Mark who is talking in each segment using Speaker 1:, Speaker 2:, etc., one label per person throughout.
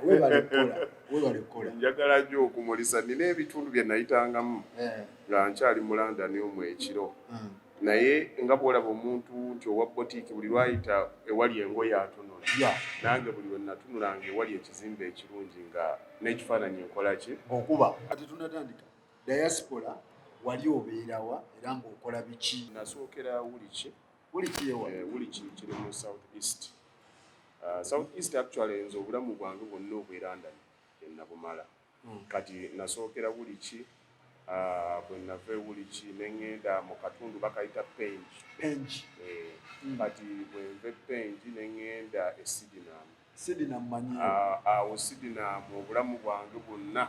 Speaker 1: Webale kukola, webale kukola.
Speaker 2: Njagala nnyo okumulisa. Nina ebitundu bye nayitangamu nga nkyali mu London omwo ekiro. Naye nga bw'olaba omuntu nti owa botiiki buli lwayita ewali engoye atunula, nange buli lwe natunulanga ewali ekizimbe ekirungi nga n'ekifaananyi nkola ki?
Speaker 1: Okuba kati tunatandika diaspora, wali obeerawa era ng'okola biki?
Speaker 2: Nasookera Woolwich.
Speaker 1: Woolwich yewa?
Speaker 2: Woolwich kiri mu South East. South East, actually nze obulamu bwange bwonna obw'e London enabumala. Kati nasookera Woolwich. Bwe nava e Woolwich ne ŋŋenda mu katundu bakayita Penge.
Speaker 1: Penge.
Speaker 2: Kati bwe nva e Penge ne ŋŋenda e Sydenham.
Speaker 1: Sydenham manyiyo.
Speaker 2: Awo Sydenham obulamu bwange bwonna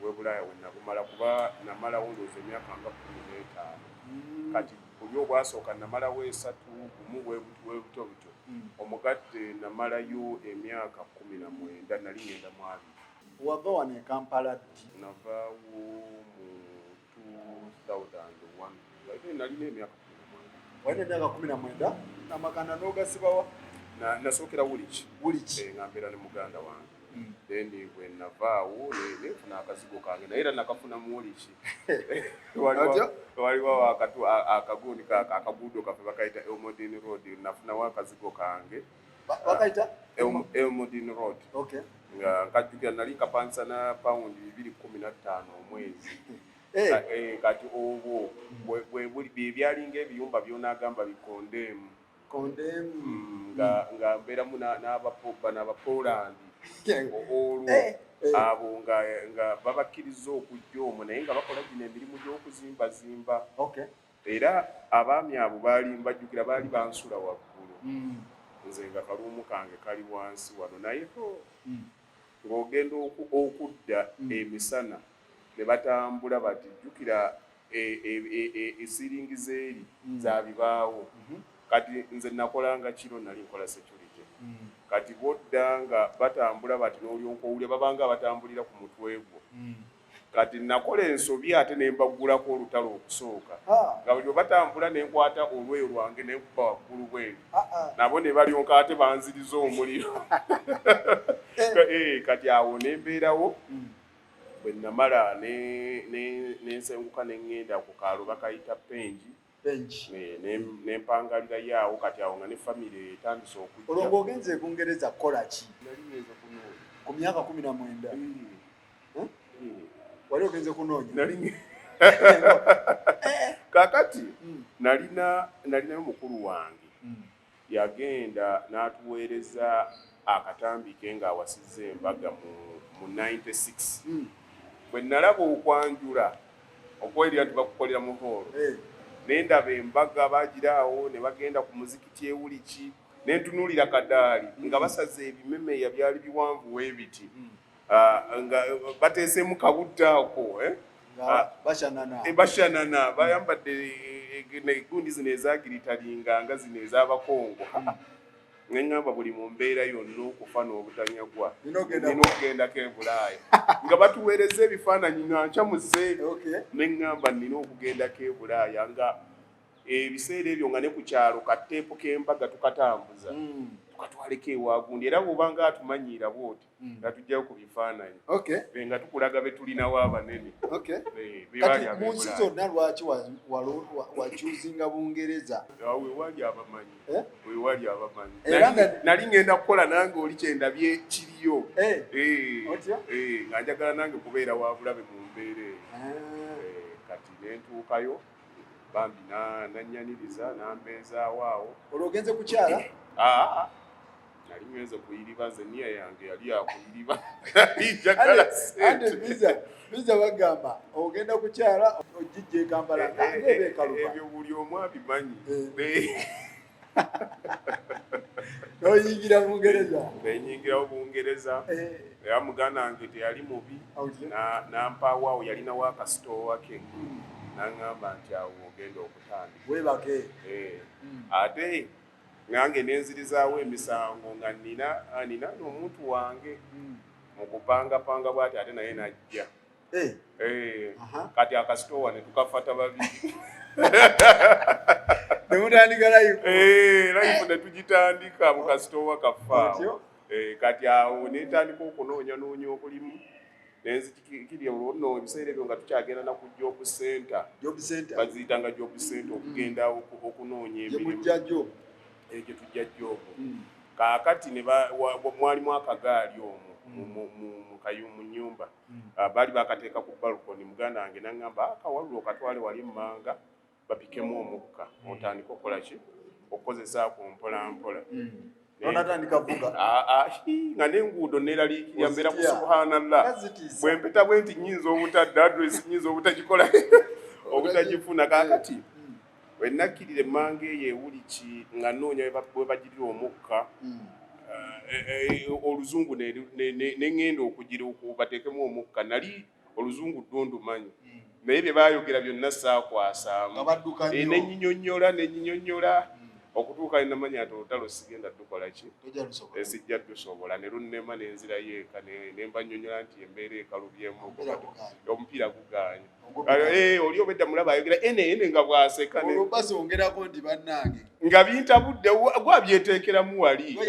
Speaker 2: obw'e Bulaaya we nabumala, kuba namalawo ndowooza emyaka nga 15. Kati buli obwasooka namalawo 3, gumu bwe butyo butyo. Omugatte namalayo emyaka 19, nali ŋŋenda mu 20.
Speaker 1: Wava wano e Kampala ddi?
Speaker 2: Navaawo mu 2001, nalina emyaka 19.
Speaker 1: Walina emyaka 19, amakanda n'ogasibawa?
Speaker 2: Nasookera Woolwich.
Speaker 1: Woolwich.
Speaker 2: Nga mbeera ne muganda wange. Then bwe navaawo nenfuna akazigo kange, naye era nakafuna mu Woolwich. Waliwo akagundi akaguudo kaffe bakayita Elmodin Road, nafunawo akazigo kange.
Speaker 1: Bakayita?
Speaker 2: Elmodin Road. Nga nkajjukira nali nkapangisa na £215 omwezi. Kati obwo bwe byalinga ebiyumba byonagamba bikondeemu.
Speaker 1: Kondeemu.
Speaker 2: Nga mbeeramu n'Abapoolandi olwo abo nga babakkiriza okujja omwo, naye nga bakola gino emirimu gy'okuzimbazimba. Era abaami abo baali mbajjukira, baali bansula waggulu, nze nga kaluumu kange kali wansi wano, naye ng'ogenda okudda emisana ne batambula bati, jjukira esiringi zeeri za bibaawo. Kati nze nakolanga kiro, nali nkola security. Kati bwodda nga batambula bati n'olyoka owulira babanga batambulira ku mutwe gwo. Kati nakola ensobi ate ne mbaggulako olutalo okusooka, nga buli bwe batambula ne nkwata olweyo lwange ne nkuba waggulu bwenti, nabo ne balyoka ate banziriza omuliro. Kati awo ne mbeerawo. Bwe namala ne nsenguka ne ŋŋenda ku kaalo bakayita Pengi.
Speaker 1: Penge.
Speaker 2: Ne mpangalirayo awo. Kati awo nga ne famire etandise
Speaker 1: Olwo
Speaker 2: okujja.
Speaker 1: Ng'ogenze e Bungereza kukola ki?
Speaker 2: Nali ngenze kunoonya.
Speaker 1: Ku myaka 19? Wali ogenze kunoonya?
Speaker 2: Kakati nalinayo mukulu wange, yagenda n'atuweereza akatambi ke ng'awasizza embaga mu 96. Bwe nalaba okwanjula okwerira nti bakukolera mu hall, ne ndaba embaga bagiraawo ne bagenda ku muzikiti e Woolwich, ne ntunuulira kadaali nga basaze ebimemeya byali biwanvu weebiti. Ah, nga bateeseemu kabutta ako, eh?
Speaker 1: Nga
Speaker 2: Ah.
Speaker 1: bashanana.
Speaker 2: Bashanana, bayambadde gundi zino ezagiritalinga nga zino ez'abakongo. Neŋŋamba buli mu mbeera yonna okufa n'obutanyagwa
Speaker 1: Nina okugenda
Speaker 2: nina okugendako e Bulaaya, nga batuweereza ebifaananyi nga ncamuze. Neŋŋamba nina okugendako e Bulaaya, nga ebiseera ebyo nga ne ku kyalo kateepu k'embaga tukatambuza, tukatwaleko ewagundi, era bw'obanga atumanyiira bwoti nga tujjayo ku bifaananyi. Nga tukulaga be tulinawo abanene. Be
Speaker 1: Kati
Speaker 2: baali
Speaker 1: mu nsi
Speaker 2: ab'e Bulaaya.
Speaker 1: zonna lwaki wakyuzinga Bungereza?
Speaker 2: Awo weewali abamanyi.
Speaker 1: Eh?
Speaker 2: Weewali abamanyi.
Speaker 1: Era
Speaker 2: Nali ngenda kukola nange oli kyendabye kiriyo.
Speaker 1: Otya?
Speaker 2: Nga njagala nange kubeera wa bulabe mu mbeera eyo. Kati nentuukayo, bambi nannyaniriza nambeezaawo awo.
Speaker 1: Olwo ogenze kukyala?
Speaker 2: Aa, nali ngenze kuyiriba. Nze niya yange yali yakuyiriba, njagala
Speaker 1: Ate
Speaker 2: sente.
Speaker 1: Visa bagamba ogenda kukyala ogijja e Kampala ng'eba ekaluba.
Speaker 2: Ebyo buli omu abimanyi.
Speaker 1: N'oyingira Bungereza.
Speaker 2: Nenyingirawo Bungereza. Era muganda wange teyali mubi.
Speaker 1: Otya?
Speaker 2: Nampaawo awo, yalinawo akasitoowa ke, naŋŋamba nti awo ogenda okutandika.
Speaker 1: Weebake.
Speaker 2: Ate nange nenzirizawo emisango nga nina n'omuntu wange mu kupangapanga bwati, ate naye najja. Kati akasitoowa ne tukafata babiri.
Speaker 1: Ne mutandika life.
Speaker 2: Life ne tugitandika mu kasitoowa kaffe awo.
Speaker 1: Otyo?
Speaker 2: Kati awo nentandika okunoonya noonya obulimu, nenzikiri olwo nno ebiseera ebyo nga tukyagenda na ku job center.
Speaker 1: Job center.
Speaker 2: Baziyitanga job center, okugenda okunoonya emirimu.
Speaker 1: Gyemujja job.
Speaker 2: Gye tujja job. Kaakati ne mwalimu akagaali omwo mu nnyumba. Baali bakateeka ku balcony. Muganda wange naŋŋamba, akawalula okatwale wali emmanga bapikemu omukka, otandike okukola ki, okukozesaako mpola mpola.
Speaker 1: Tonatandika vuga.
Speaker 2: Nga n'enguudo neeraliikirira, mbeera ku subhanallah, bwe mpeta bwe nti nnyinza obutadda address, nnyinza obutagikola, obutagifuna. Kaakati bwe nakkirira emmanga eyo ewuliki nga nnoonya we bagirira omukka, oluzungu ne ŋŋenda okugira bateekemu omukka. Nali oluzungu ddo ndumanyi, naye bye baayogera byonna saakwasaamu. Nenyinyonnyola, nenyinyonnyola okutuuka ne namanya nti olutalo sigenda dukola ki, sijja dusobola. Ne lunnema, nenzirayo eka ne mbannyonnyola nti embeera ekalubyemu, omupiira gugaanye. Oli obedda mulaba ayogera ene ene nga bw'aseka.
Speaker 1: Basongerako nti bannange.
Speaker 2: Nga bintabudde, gwabyeteekeramu wali.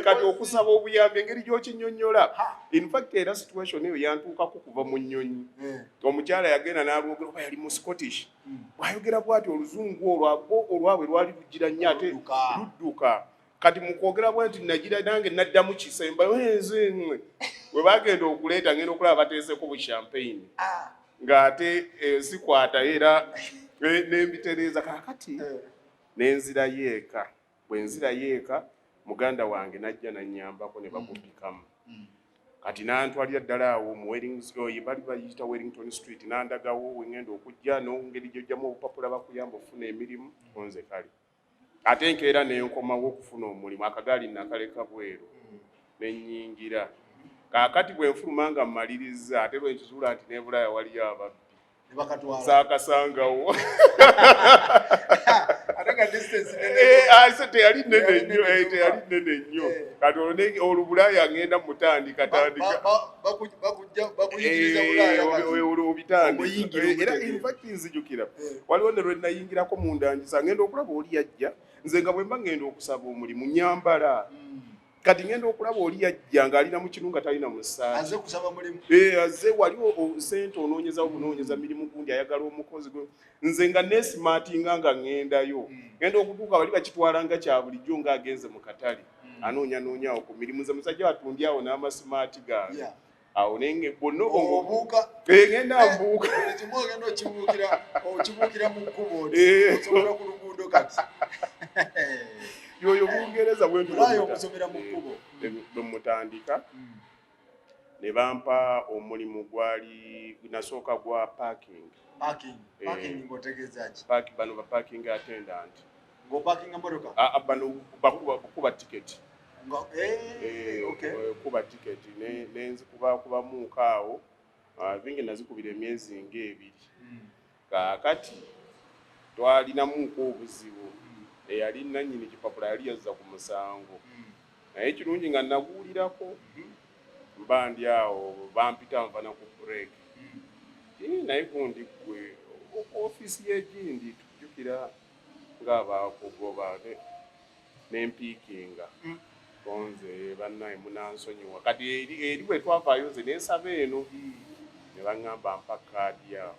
Speaker 2: Kati okusaba obuyambi, engeri gy'okinnyonnyola, infact era situation eyo yantuukako kuva mu nnyonyi. Omukyala yagenda n'alwogera, oba yali mu Scottish, bw'ayogera bw'ati oluzungu olwo olwabwe lwali lugira nnyo ate ludduka. Kati mu kwogera bwe nti nagira nange naddamu kisemba nze bwe bagenda okuleeta, ngenda okulaba bateeseko bu champagne, ng'ate sikwata era nembitereeza. Kaakati nenzirayo eka. Bwe nzirayo eka, muganda wange najja nannyambako ne bagupikamu. Kati nantwalira ddala awo mu bali bayita Wellington Street, nandagawo wengenda okujja n'engeri gyojjamu obupapula bakuyamba okufuna emirimu. Onze kale ate nkeera nenkomawo okufuna omulimu, akagaali nakaleka bweru, nenyingira. Kaakati bwe nfuluma nga mmaliriza, ate lwenkizuula nti ne Bulaaya waliyo ababbi, saakasangawo. Teyali nene nnyo, teyali nene nnyo. Kati olwo Bulaaya ngenda mutandika tandika obitandika. Era infact nzijukira waliwo ne lwe nayingirako mundangisa, ngenda okulaba oli yajja. Nze nga bwe mba ngenda okusaba omulimu nyambala. Kati ngenda okulaba oli yajja ng'alina mu kinu nga talina mu ssaati, azze waliwo sente onoonyezawo bunoonyeza mirimu, gundi ayagala omukozi. Nze nga neesimaatinga nga ŋŋendayo, ngenda okutuuka bali bakitwala nga kya bulijjo ng'agenze mu katale anoonyanoonyaawo ku mirimu. Nze musajja watundi awo n'amasimaati gange awo nenge bonna.
Speaker 1: Obuuka.
Speaker 2: Ngenda mbuuka.
Speaker 1: Kimu ogenda okibuukira mu kkubo, osobola ku luguudo kati.
Speaker 2: Yoyo Bungereza.
Speaker 1: Bwentulaayo okusomera mu kkubo.
Speaker 2: Bwe mutandika ne bampa omulimu, gwali nasooka gwa parking.
Speaker 1: Parking ng'otegeeza ki?
Speaker 2: Bano ba parking attendant.
Speaker 1: Ng'oparkinga motoka?
Speaker 2: Bano bakuba tiketi. Kuba tiketi nenzikubakubamuuko awo bingi, nazikubira emyezi ng'ebiri. Kaakati twalinamuuko obuzibu, eyali nannyini kipapula yali yazza ku musango, naye ekirungi nga naguwulirako. Mba ndi awo bampita, nva na ku break, naye gundi gwe ofiisi y'egindi tujjukira ng'abakugoba nempiikinga konze bannaye munansonyiwa. Kati eri bwe twavaayo nze nensaba eno, ne baŋŋamba mpa kaadi awo,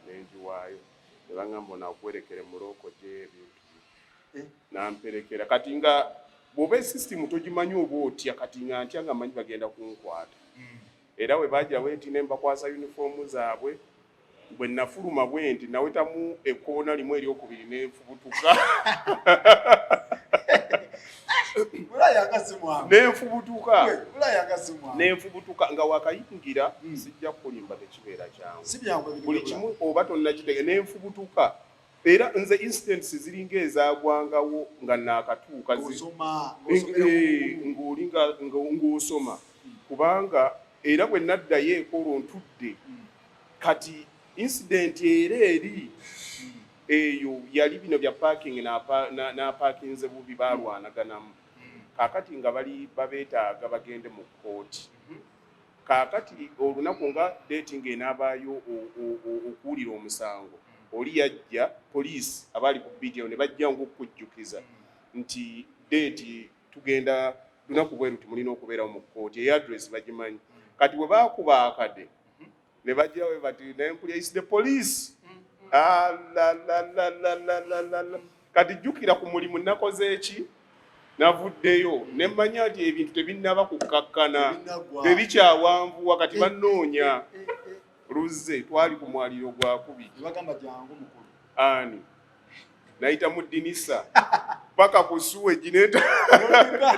Speaker 2: nengiwaayo, ne baŋŋamba onaakuwerekere mu looko gy'ebintu, namperekera. Kati nga bw'oba esisitimu togimanyi oba otya, kati nga ntya nga manyi bagenda kunkwata. Era bwe bajja bwenti ne mbakwasa yunifoomu zaabwe, bwe nafuluma bwe nti nawetamu ekkoona limu eryokubiri nenfubutuka. Nenfubutuka, nenfubutuka nga wakayingira. Sijja kukulimba, tekibeera kyangu buli kimu oba tonnakitege. Nenfubutuka era nze incidents ziringa ezagwangawo nga naakatuuka ng'oli ng'osoma, kubanga era bwe naddayo eka olwo ntudde. Kati incident era eri eyo yali bino bya parking, n'apaakinze bubi, balwanaganamu. Kaakati nga bali babeetaaga bagende mu kkooti. Kaakati olunaku nga date ng'enaabaayo okuwulira omusango, oli yajja, poliisi abaali ku BTO ne bajja ng'okujjukiza nti date tugenda Lunaku bweru timulina okubeerawo mu kkooti, eyo address bagimanyi. Kati bwe baakuba akade ne bajjawe bati, nempulya, "Is the police." Alalalalalalalala. Kati jjukira, ku mulimu nakoze eki? Navuddeyo ne mmanya nti ebintu tebinnaba kukkakkana.
Speaker 1: Tebinnaggwa.
Speaker 2: Tebikyawanvuwa. Kati bannoonya.
Speaker 1: Eh.
Speaker 2: Luzze twali ku mwaliro gwakubiri.
Speaker 1: Nebagamba, "Jangu, mukulu."
Speaker 2: Ani nayita mu ddinisa paka ku sewage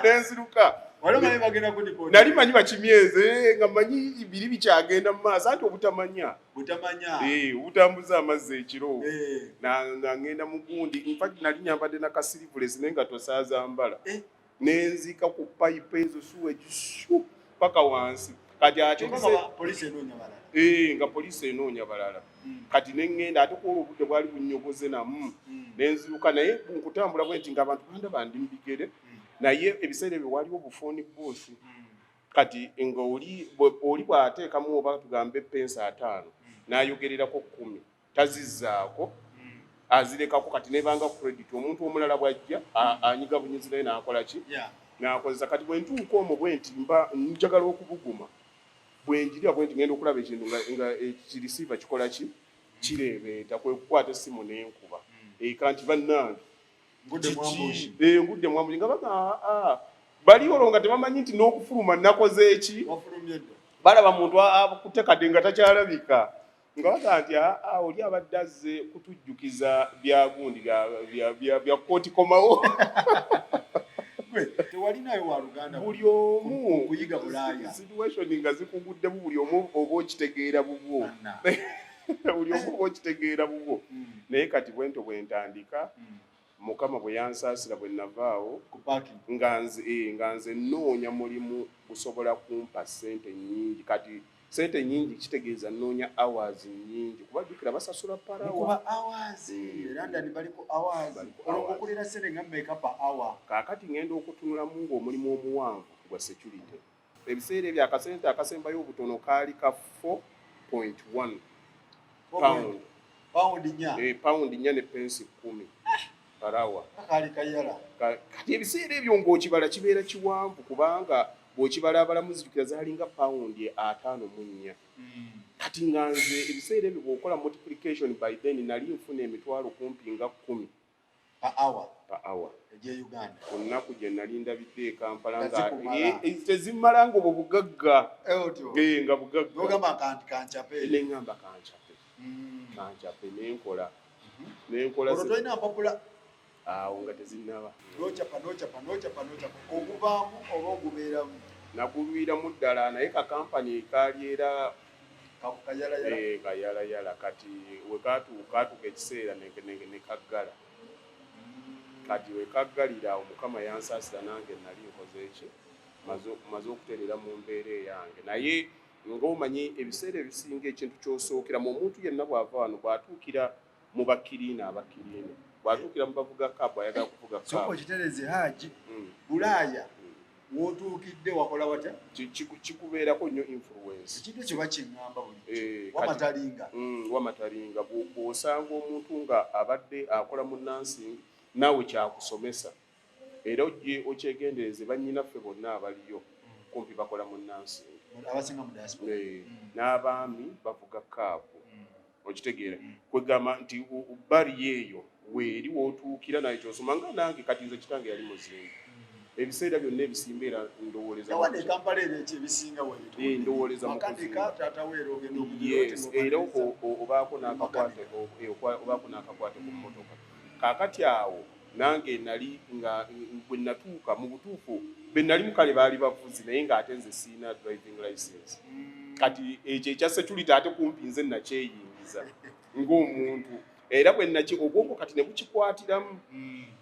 Speaker 2: nenziruka.
Speaker 1: Wali omanyi bagenda kudipota?
Speaker 2: Nali manyi bakimyeze, nga manyi biri bikyagenda mu maaso, anti obutamanya.
Speaker 1: Butamanya.
Speaker 2: Obutambuza amazzi ekiro. Nga ngenda mu gundi, infact nali nyambadde na ka sleeveless naye nga tosaazambala. Nenzika ku pipe ezo, sewage shu paka wansi. Kati ate
Speaker 1: Kyokka nga poliisi enoonya balala.
Speaker 2: Nga poliisi enoonya balala. Kati neŋŋenda, ate kwolwo obudde bwali bunnyogoze namu. Nenziruka, naye nkutambula bwe nti ng'abantu bandaba ndi mu bigere. Naye ebiseera ebyo waliwo bu phone booth. Kati nga oli bw'ateekamu oba tugambe pensi 50, n'ayogererako 10, tazizzaako, azirekako. Kati nebanga credit, omuntu omulala bw'ajja anyiga bunyizi naye n'akola ki? N'akozesa. Kati bwe ntuuka omwo bwe nti mba njagala okubuguma, bwe njirira bwe nti ngenda okulaba ekintu nga ekireceiver kikola ki? Kireebeeta. Kwe kukwata essimu n'enkuba eka nti, "Bannange,
Speaker 1: Ngudde mu ambush."
Speaker 2: Kiki? Ngudde mu ambush. Nga baga, "Aa." Bali olwo nga tebamanyi nti n'okufuluma nakoze eki?
Speaker 1: Wafulumye dda.
Speaker 2: Balaba muntu akutekadde nga takyalabika, nga baga nti, "Aa, oli abadde azze kutujjukiza bya gundi bya kooti, komawo."
Speaker 1: Gwe tewalinayo wa luganda
Speaker 2: Buli omu
Speaker 1: kuyiga Bulaaya?
Speaker 2: Situation nga zikuguddemu, buli omu oba okitegeera bubwo.
Speaker 1: Anna.
Speaker 2: Buli omu oba okitegeera bubwo. Naye kati bwento bwe ntandika, Mukama bwe yansaasira, bwe navaawo
Speaker 1: Ku parking.
Speaker 2: nga nze nnoonya mulimu gusobola kumpa ssente nnyingi. Kati ssente nnyingi kitegeeza nnoonya hours nnyingi, kuba jjukira basasula per hour.
Speaker 1: Mukuba hours. E London baliko hours.
Speaker 2: Baliko
Speaker 1: Olwo
Speaker 2: hours.
Speaker 1: okulira ssente nga mmeka per hour?
Speaker 2: Kaakati ngenda okutunulamu ng'omulimu omuwanvu gwa security. Ebiseera ebyo akasente akasembayo obutono kaali ka 4.1 pound.
Speaker 1: Pound 4.
Speaker 2: Pound 4 ne pensi 10 per hour.
Speaker 1: Kaali kayala.
Speaker 2: Kati ebiseera ebyo ng'okibala kibeera kiwanvu, kubanga bw'okibala abalamuzijukira zaalinga pawundi 54. Kati nga nze ebiseera ebyo bw'okola multiplication by then, nali nfuna emitwalo kumpi nga 10
Speaker 1: Per hour?
Speaker 2: Per hour.
Speaker 1: Egye Uganda.
Speaker 2: Ku nnaku gye nali ndabidde e Kampala
Speaker 1: Nga
Speaker 2: nga
Speaker 1: zikumala.
Speaker 2: Tezimala nga obwo bugagga.
Speaker 1: Otyo.
Speaker 2: Nga bugagga.
Speaker 1: Nogamba kanti kancape.
Speaker 2: Neŋŋamba kancape. Kancape, nenkola.
Speaker 1: Olwo tolina mpapula?
Speaker 2: Awo nga tezinnaba.
Speaker 1: Nocapa, nocapa, nocapa, nocapa, oguvaamu oba ogubeeramu?
Speaker 2: Nagulwiramu ddala, naye kakampani kaali era
Speaker 1: Kayalayala.
Speaker 2: Kayalayala. Kati wekatuuka ekiseera ne kaggala. Kati wekaggalira awo, Mukama yansaasira, nange nali nkoze eki? Maze okutereera mu mbeera eyange. Naye ng'omanyi ebiseera ebisinga ekintu ky'osookeramu, omuntu yenna bw'ava wano, bw'atuukira mu bakiriina, abakiriina, bw'atuukira mu bavuga cab, ayagala kuvuga
Speaker 1: Sooka
Speaker 2: cab.
Speaker 1: okitereze, Haji. Bulaaya wootuukidde wakola watya?
Speaker 2: Kikubeerako nnyo influence.
Speaker 1: Ekintu ekyo bakiŋŋamba bulijjo.
Speaker 2: Kati
Speaker 1: Wamatalinga.
Speaker 2: Wamatalinga. Bw'osanga omuntu nga abadde akola mu nursing, naawe kyakusomesa, era ojje okyegendereze, bannyinaffe bonna abaliyo kumpi bakola mu nursing.
Speaker 1: Abasinga mu diaspora.
Speaker 2: N'abaami bavuga cab. Okitegeera? Kwegamba nti bari eyo weeri wootuukira naye kyosoma. Nga nange kati nze kitange yali muzimbi, ebiseera byonna ebisimba era ndowooleza
Speaker 1: Yawana e Kampala era ekyo ebisinga.
Speaker 2: Ndowooleza mu
Speaker 1: Makanika.
Speaker 2: kuzimba.
Speaker 1: Taata we era ogenda
Speaker 2: Yes, era obaako n'akakwate ku mmotoka. Kaakati awo nange nali nga bwe natuuka, mu butuufu be nali mukale baali bavuzi, naye ng'ate nze siina driving license. Kati ekyo ekya security ate kumpi nze nakyeyingiza ng'omuntu, era bwe naki obwongo kati ne bukikwatiramu,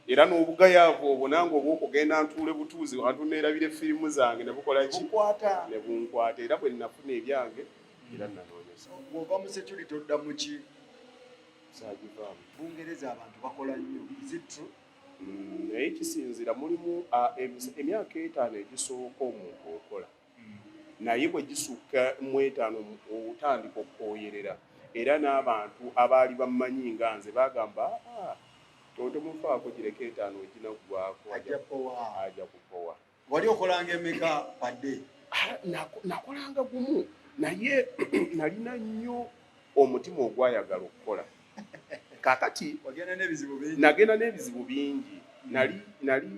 Speaker 2: era n'obugayaavu obwo nange obwokugenda ntuule butuuzi wantu neerabira firimu zange ne bukola ki?
Speaker 1: Bukwata.
Speaker 2: Ne bunkwata. Era bwe nafuna ebyange era nanoonyesa.
Speaker 1: Bw'ova mu security odda mu ki?
Speaker 2: Saagivaamu.
Speaker 1: Bungereza abantu bakola nnyo, is it true?
Speaker 2: Naye kisinzira mulimu emyaka 5 egisooka omuntu okola, naye bwe gisukka mu 5 otandika okukooyerera. Era n'abantu abaali bammanyi nga nze bagamba, "Ah, totemufaako, gireka 5 eginaggwako."
Speaker 1: Ajja powa.
Speaker 2: Ajja kupowa.
Speaker 1: Wali okolanga emeka padde?
Speaker 2: Nakolanga gumu, naye nalina nnyo omutima ogwayagala okukola. Kakati nagenda n'ebizibu bingi. Nali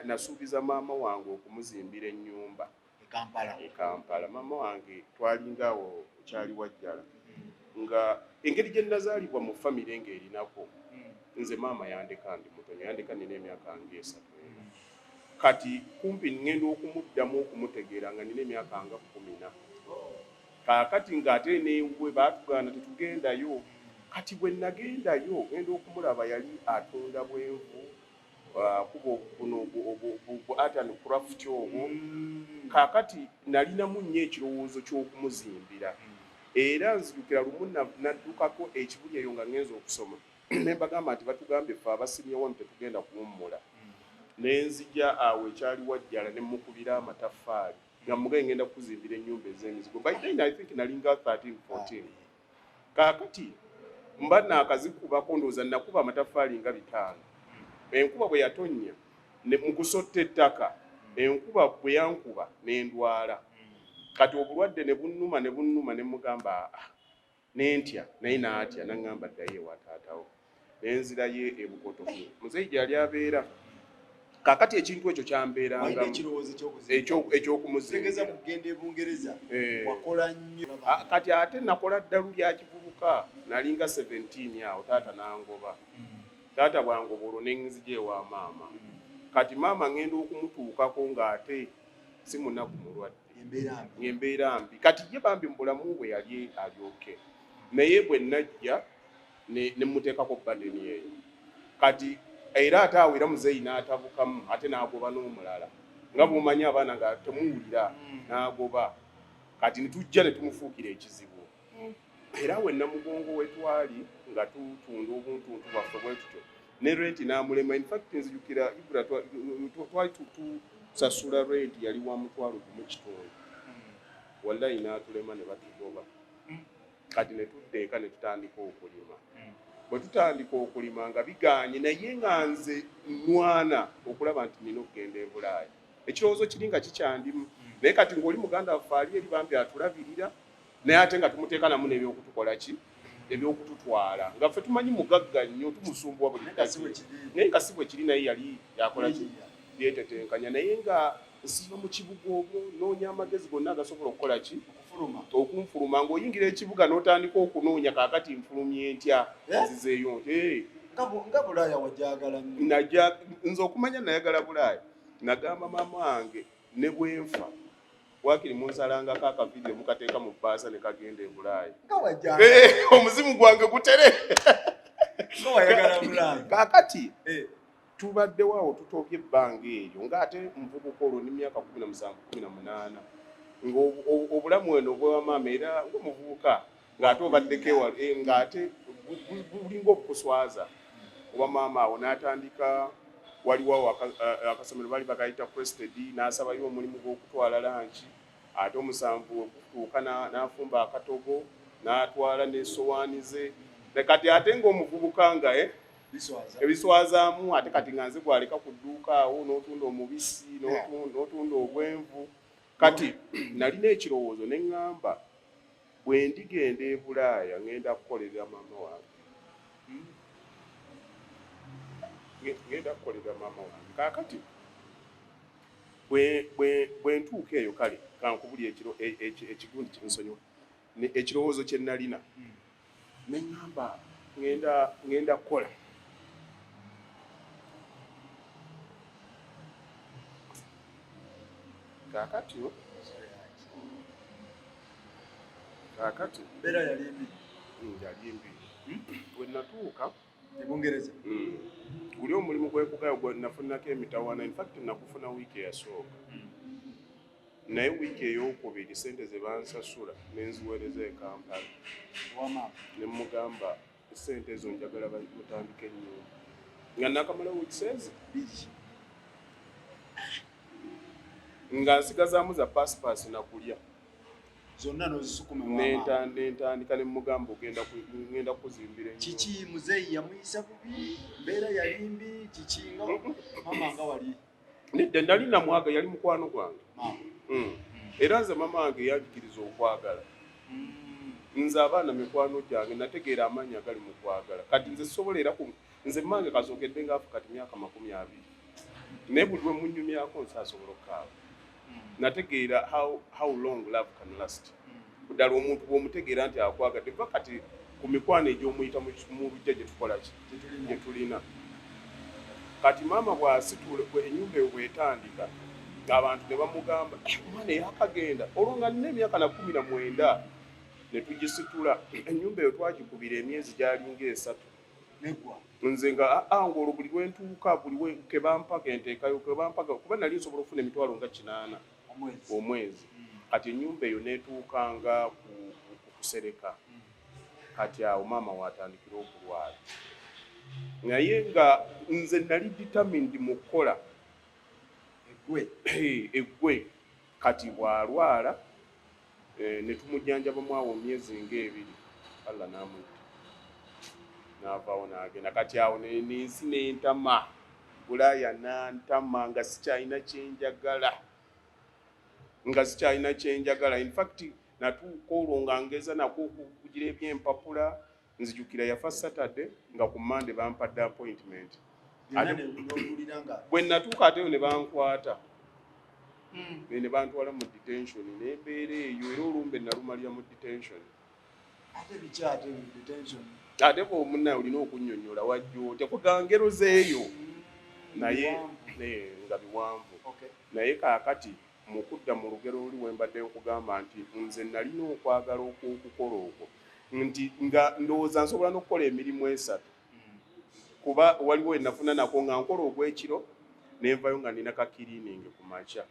Speaker 2: nasuubiza maama wange okumuzimbira ennyumba e Kampala. Maama wange twalingaawo kyali wajjala, nga engeri gye nazaalibwa mu famire ng'erinako, nze maama yandeka ndi muto, yandeka nina emyaka ng'esatu. Kati kumpi ngenda okumuddamu okumutegeera nga nina emyaka nga 10. Kaakati ng'ate newe baatugaana tetugendayo. Kati bwe nagendayo ngenda okumulaba yali atunda bwenvu, kuba buno bu art and craft obwo. Kaakati nalinamu nnyo ekirowoozo ky'okumuzimbira. Era nzijukira lumu naddukako ekibuli eyo nga ngenza okusoma, ne mbagamba nti batugambye ffe abasimye wano tetugenda kuwummula. Ne nzija awo ekyali wajjala ne mukubira amataffaali nga mugaye ngenda kuzimbira ennyumba ez'emizigo. By then I think nalinga 13 14. Kaakati mba naakazikubako, ndowooza nakuba amataffaali nga 5. Enkuba bwe yatonnya mu kusotta ettaka, enkuba bwe yankuba n'endwala. Kati obulwadde ne bunnuma ne bunnuma, ne mugamba nentya, naye n'atya n'aŋŋamba ddayo ewa taatawo. Ne nzirayo e Bukoto muzeeyi gy'ali abeera. Kaakati ekintu ekyo kyambeerangamu eky'okumuzimbira.
Speaker 1: Kugenda e Bungereza wakola nnyo.
Speaker 2: Kati ate nakola ddalu lya kivubuka, nalinga 17 awo taata n'angoba. Taata bwangoba olwo ne nzija ewa maama. Kati maama ngenda okumutuukako ng'ate si munaku mulwadde, ng'embeera mbi. Kati ye bambi mu bulamu bwe yali alyoke, naye bwe najja ne mmuteekako badeni eyo. Kati era ate awo era muzeeyi n'atabukamu ate n'agoba n'omulala, nga bw'omanyi abaana nga temuwulira, n'agoba. Kati ne tujja ne tumufuukira ekizibu. Era we Namugongo we twali nga tutunda obuntuntu bwaffe bwe tutyo, ne renti n'amulema. In fact nzijukira Ibra twali tusasula renti yali wa 1,500. Wallahi n'atulema ne batugoba. Kati ne tudda eka ne tutandika okulima. Bwe tutandika okulima nga biganye, naye nga nze nwana okulaba nti nina okugenda e Bulaaya. Ekirowoozo kiri nga kikyandimu, naye kati ng'oli muganda waffe ali eri bambi atulabirira, naye ate nga tumuteeka namu n'ebyokutukola ki, ebyokututwala. Nga ffe tumanyi mugagga nnyo, tumusumbuwa buli naye nga si bwe kiri, naye yali yakola ki, yeetetenkanya. Naye nga nsiiba mu kibuga omwo, noonya amagezi gonna agasobola okukola ki, okunfuluma. Ng'oyingira ekibuga n'otandika okunoonya kaakati nfulumye ntya, nzizeeyo nti
Speaker 1: nga Bulaaya wajagala nnyo.
Speaker 2: Nze okumanya nayagala Bulaaya, nagamba maama wange ne bwenfa wakiri munsalangako akavidiyo mukateeka mu bbaasa ne kagenda e Bulaaya, omuzimu gwange gutere. Kaakati tubaddewo awo tutobye ebbanga eryo ng'ate nvubuka olwo n'emyaka 17 18, ng'obulamu eno obwewa maama era ng'omuvubuka ng'ate obaddeko ewala, ng'ate bulinga obukuswaza. Oba maama awo n'atandika, waliwo awo akasomero baali bakayita Crested, n'asabayo omulimu gw'okutwala lanki, ate 7 okutuuka n'afumba akatogo n'atwala n'essowaani ze. Kati ate ng'omuvubuka nga ebiswazaamu, ate kati nga nze gwaleka ku dduuka awo n'otunda omubisi n'otunda obwenvu. Kati nalina ekirowoozo ne ŋŋamba bwe ndigenda e Bulaaya ŋŋenda kukolerera maama wange. Ŋŋenda kukolerera maama wange. Kaakati bwe ntuuka eyo, kale kankubuli ekigundi kinsonyiwa, ekirowoozo kye nalina ne ŋŋamba ŋŋenda kukola. Kaakati
Speaker 1: mbeera yali mbi.
Speaker 2: Yali mbi. Bwe natuuka
Speaker 1: e Bungereza,
Speaker 2: guli omulimu gwekugayo gwe nafunako emitawaana. In fact nakufuna wiiki eyasooka, naye wiiki ey'okubiri sente ze bansasula ne nziweereza e Kampala. Ne mugamba sente ezo njagala mutandike ennyumba, nga nakamala wiiki ezi
Speaker 1: 2
Speaker 2: nga nsigazaamu za paasipaasi nakulya
Speaker 1: zonna n'ozisukuma.
Speaker 2: Nentandika ne mugamba ngenda kuzimbira ennyumba.
Speaker 1: Kiki muzeeyi yamuyisa bubi? Mbeera yali mbi? Kiki nga mama nga wali?
Speaker 2: Nedda, nali namwaga, yali mukwano gwange. Era nze mama wange yanjigiriza okwagala. Nze abaana mikwano gyange, nategeera amaanyi agali mu kwagala. Kati nze sobola era nze mmange kasookedde ngaafu kati myaka 20, naye buli lwe munyumyako nsi asobola okukaaba. Nategeera how long love can last. Ddala omuntu bw'omutegeera nti akwagadde, va kati ku mikwano egy'omuyita mu lujja gye tukola ki, gye tulina kati. Maama bw'asitula ennyumba eyo, bw'etandika, abantu ne bamugamba, "Eh, omwana eyakagenda." Olwo nga nina emyaka na 19, ne tugisitula ennyumba eyo. Twagikubira emyezi gyalinga 3.
Speaker 1: Neggwa.
Speaker 2: Nze nga aa ng'olwo buli lwentuuka, buli kebampa kenteekayo, kebampa, kuba nali nsobola okufuna emitwalo nga 8
Speaker 1: omwezi.
Speaker 2: Omwezi. Kati ennyumba eyo neetuukanga ku kusereka. Kati awo maama watandikira okulwala, naye nga nze nali determined mu kukola.
Speaker 1: Eggwe.
Speaker 2: Eggwe. Kati bw'alwala, ne tumujjanjabamu awo myezi ng'ebiri, Allah n'amutta, n'avaawo n'agenda. Kati awo nensi n'entama, Bulaaya nantama, nga sikyalina kyenjagala, nga sikyalina kyenjagala. In fact, natuuka olwo nga ngeza nakwo okugira ebyempapula. Nzijukira yafa Saturday, nga ku Mande bampadde appointment.
Speaker 1: Byonna n'owulira nga
Speaker 2: Bwe natuuka ateyo ne bankwata ne bantwala mu detention, nembeera eyo, era olumbe nalumalira mu detention.
Speaker 1: Ate biki ate detention?
Speaker 2: Ate bwomunnaye olina okunnyonnyola wajja otya kuga ngero zeeyo, naye nga biwanvu. Naye kaakati mu kudda mu lugero luli we mbadde nkugamba nti nze nalina okwagala okw'okukola okwo, nti nga ndowooza nsobola n'okukola emirimu 3, kuba waliwo enafuna nako nga nkola ogw'ekiro, nenvayo nga nina ka cleaning ku makya.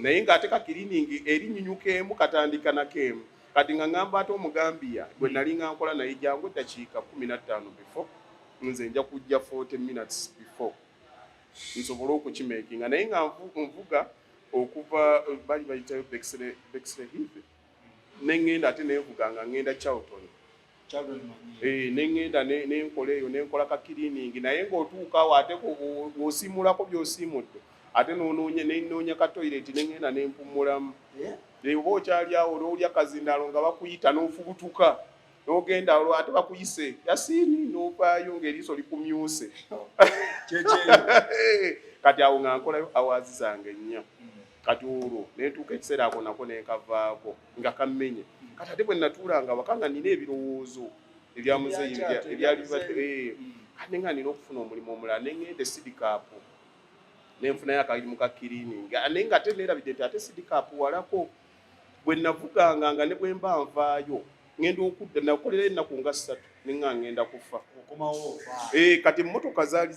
Speaker 2: Naye ng'ate ka cleaning erinnyunyuka emu katandika nako emu. Kati nga ŋŋamba ate Omugambiya gwe nali nga nkola naye, jangu eddakiika 15 before, nze nja kujja 40 minutes before nsobole okukimakinga. Naye nga nvuga okuva bali bayitayo Bexley Heath, neŋŋenda ate nenvuga nga ŋŋenda Charlton.
Speaker 1: Charlton manyi.
Speaker 2: Neŋŋenda nenkola eyo, nenkola ka cleaning, naye ng'otuuka awo ate bw'osiimulako by'osiimudde, ate n'onoonya, nenoonya ka toilet, neŋŋenda nempumulamu.
Speaker 1: Eh?
Speaker 2: Oba okyali awo n'olya kazindaalo nga bakuyita, n'ofubutuka n'ogenda olwo ate bakuyise Yasiini, n'ovaayo ng'eriiso likumyuse.
Speaker 1: Kyekyeyo.
Speaker 2: Kati awo nga nkolayo hours zange 4. Kati olwo nentuuka ekiseera ako nako nenkavaako nga kammenye. Kati ate bwe natuulanga waka nga nina ebirowoozo ebya muzeeyi ebyali
Speaker 1: Ebya
Speaker 2: bibadde, kati nga nina okufuna omulimu omulala, neŋŋenda e Sidcup, nenfunayo akalimu ka cleaning, naye nga ate neerabidde nti ate Sidcup walako. Bwe navuganga nga ne bwe mba nvaayo ŋŋenda okudda, nakolera ennaku nga 3, neŋŋa ŋŋenda kufa.
Speaker 1: Okomawo ofa.
Speaker 2: Kati emmotoka zaali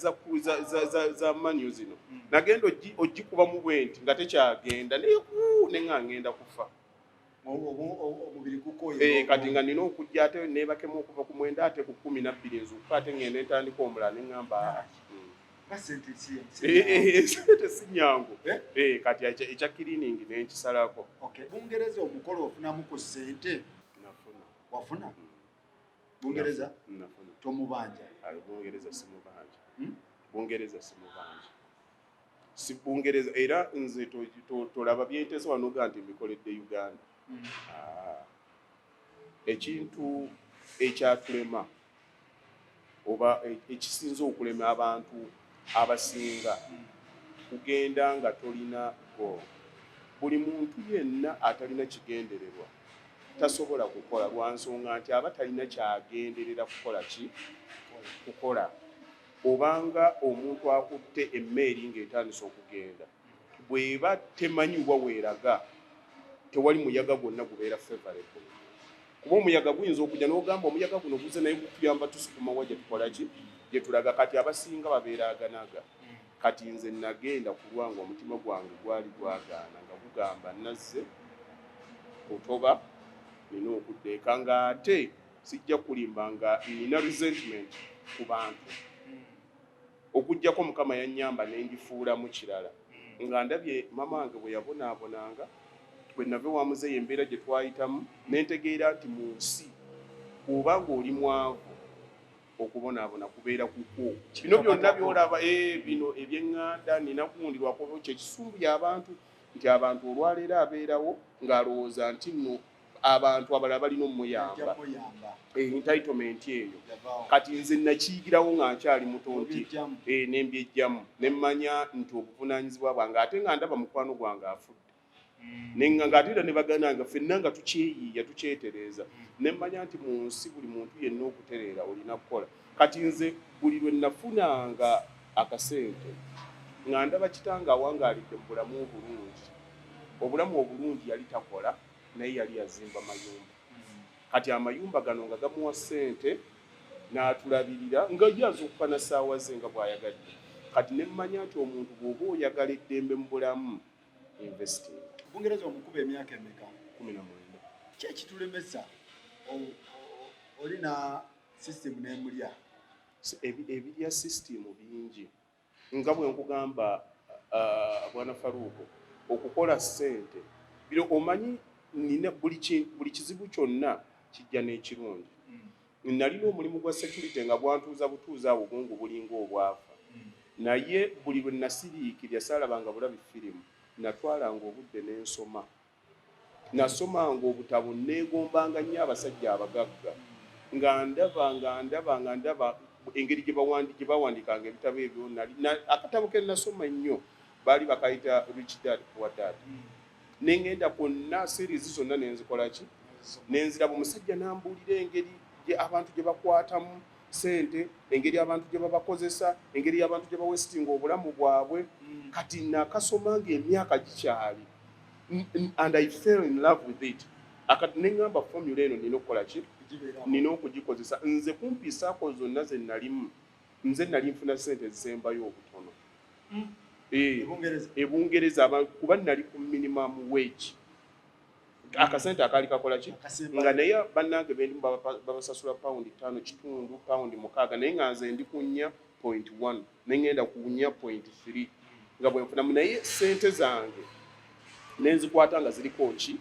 Speaker 2: za manual zino. Nagenda ogikubamu bwe nti nga tekyagenda, naye neŋŋa ŋŋenda kufa.
Speaker 1: Omubiri gukoye.
Speaker 2: Kati nga nina okujja ate neebakemu okuva ku 9 ate ku 12 nzuukuka, ate ŋŋenda entandika omulala, neŋŋamba, "Ah,
Speaker 1: Nga sente si
Speaker 2: Sente si nnyangu."
Speaker 1: Eh?
Speaker 2: Kati ekya cleaning nenkisalako.
Speaker 1: Okay. Bungereza omukolo ofunamu ku ssente?
Speaker 2: Nafuna.
Speaker 1: Wafuna? Bungereza?
Speaker 2: Nafuna.
Speaker 1: Tomubanja?
Speaker 2: Ayo Bungereza simubanja.
Speaker 1: Hmm?
Speaker 2: Bungereza simubanja, si Bungereza. Era nze tolaba byenteesa wano ga nti mbikoledde Uganda. Ah. Ekintu ekyatulema oba ekisinza okulema abantu abasinga kugenda nga tolina goal. Buli muntu yenna atalina kigendererwa tasobola kukola, lwa nsonga nti aba talina kyagenderera kukola ki, kukola. Obanga omuntu akutte emmeeri ng'etandise okugenda, bw'eba temanyi wa weeraga, tewali muyaga gwonna gubeera favorable, kuba omuyaga guyinza okujja n'ogamba omuyaga guno guze, naye gutuyamba tusukuma wa gye tukola ki, gye tulaga. Kati abasinga babeera aganaga. Kati nze nagenda kulwa nga omutima gwange gwali gwagaana, nga gugamba nazze kutoba, nina okudda eka, ng'ate sijja kulimba nga nina resentment ku bantu, okugjako Mukama yannyamba nengifuulamu kirala, nga ndabye mama wange bwe yabonaabonanga. Bwe nava ewa muzeeyi, embeera gye twayitamu, nentegeera nti mu nsi bw'oba ng'oli mwavu Okubonaabona kubeera kukwo. Bino byonna byolaba, bino ebyeŋŋanda nina kuwundirwako kyekisumbuye abantu, nti abantu olwaleero abeerawo ng'alowooza nti nno abantu abalala balina omuyamba, entitlement eyo. Kati nze nakiyigirawo nga nkyali muto nti nembyejjamu, nemmanya nti obuvunaanyizibwa bwange, ate nga ndaba mukwano gwange afudde, ng'ate era ne baganda nga ffenna nga tukyeyiiya, tukyetereeza, nemmanya nti mu nsi buli muntu yenna okutereera olina kukola. Kati nze buli lwe nafunanga akasente nga ndaba kitange awangaalidde mu bulamu obulungi, obulamu obulungi. Yali takola, naye yali yazimba mayumba. Kati amayumba gano nga gamuwa ssente n'atulabirira, nga ye azuukuka na ssaawa ze nga bw'ayagadde. Kati ne mmanya nti omuntu bw'oba oyagala eddembe mu bulamu, investing.
Speaker 1: Bungereza omukuba emyaka emeka?
Speaker 2: 19.
Speaker 1: Ki ekitulemesa olina system n'emulya?
Speaker 2: Ebirya system bingi, nga bwe nkugamba, bwana Faruuko, okukola ssente biro omanyi nina buli kizibu kyonna kijja n'ekirungi. Nalina omulimu gwa security nga bwantuuza butuuza awo, obwongo bulinga obwafa. Naye buli lwe nasiriikirya saalabanga bulabi firimu, natwalanga obudde n'ensoma, nasomanga obutabo, neegombanga nnyo abasajja abagagga, nga ndaba nga ndaba nga ndaba engeri gye bawandiikanga ebitabo ebyo. Akatabo ke nasoma ennyo baali bakayita Rich Dad Poor Dad. Nengenda kwonna, series zonna nenzikola ki, nenziraba. Omusajja nambuulira engeri abantu gye bakwatamu sente, engeri abantu gye babakozesa, engeri abantu gye bawastinga obulamu bwabwe. Kati nakasoma nga emyaka gikyali, and I fell in love with it. Akati neŋŋamba formula eno nina okukola ki, nina okugikozesa. Nze kumpi saako zonna ze nalimu, nze nali nfuna sente ezisembayo obutono. Ebungereza, kuba nali ku minimum wage, akasente akaali kakola ki, nga naye bannange bendimu babasasula £5.5, £6, naye nga nze ndi ku 4.1, neŋŋenda ku 4.3 nga bwenfunamu. Naye sente zange nenzikwata nga ziriko ki,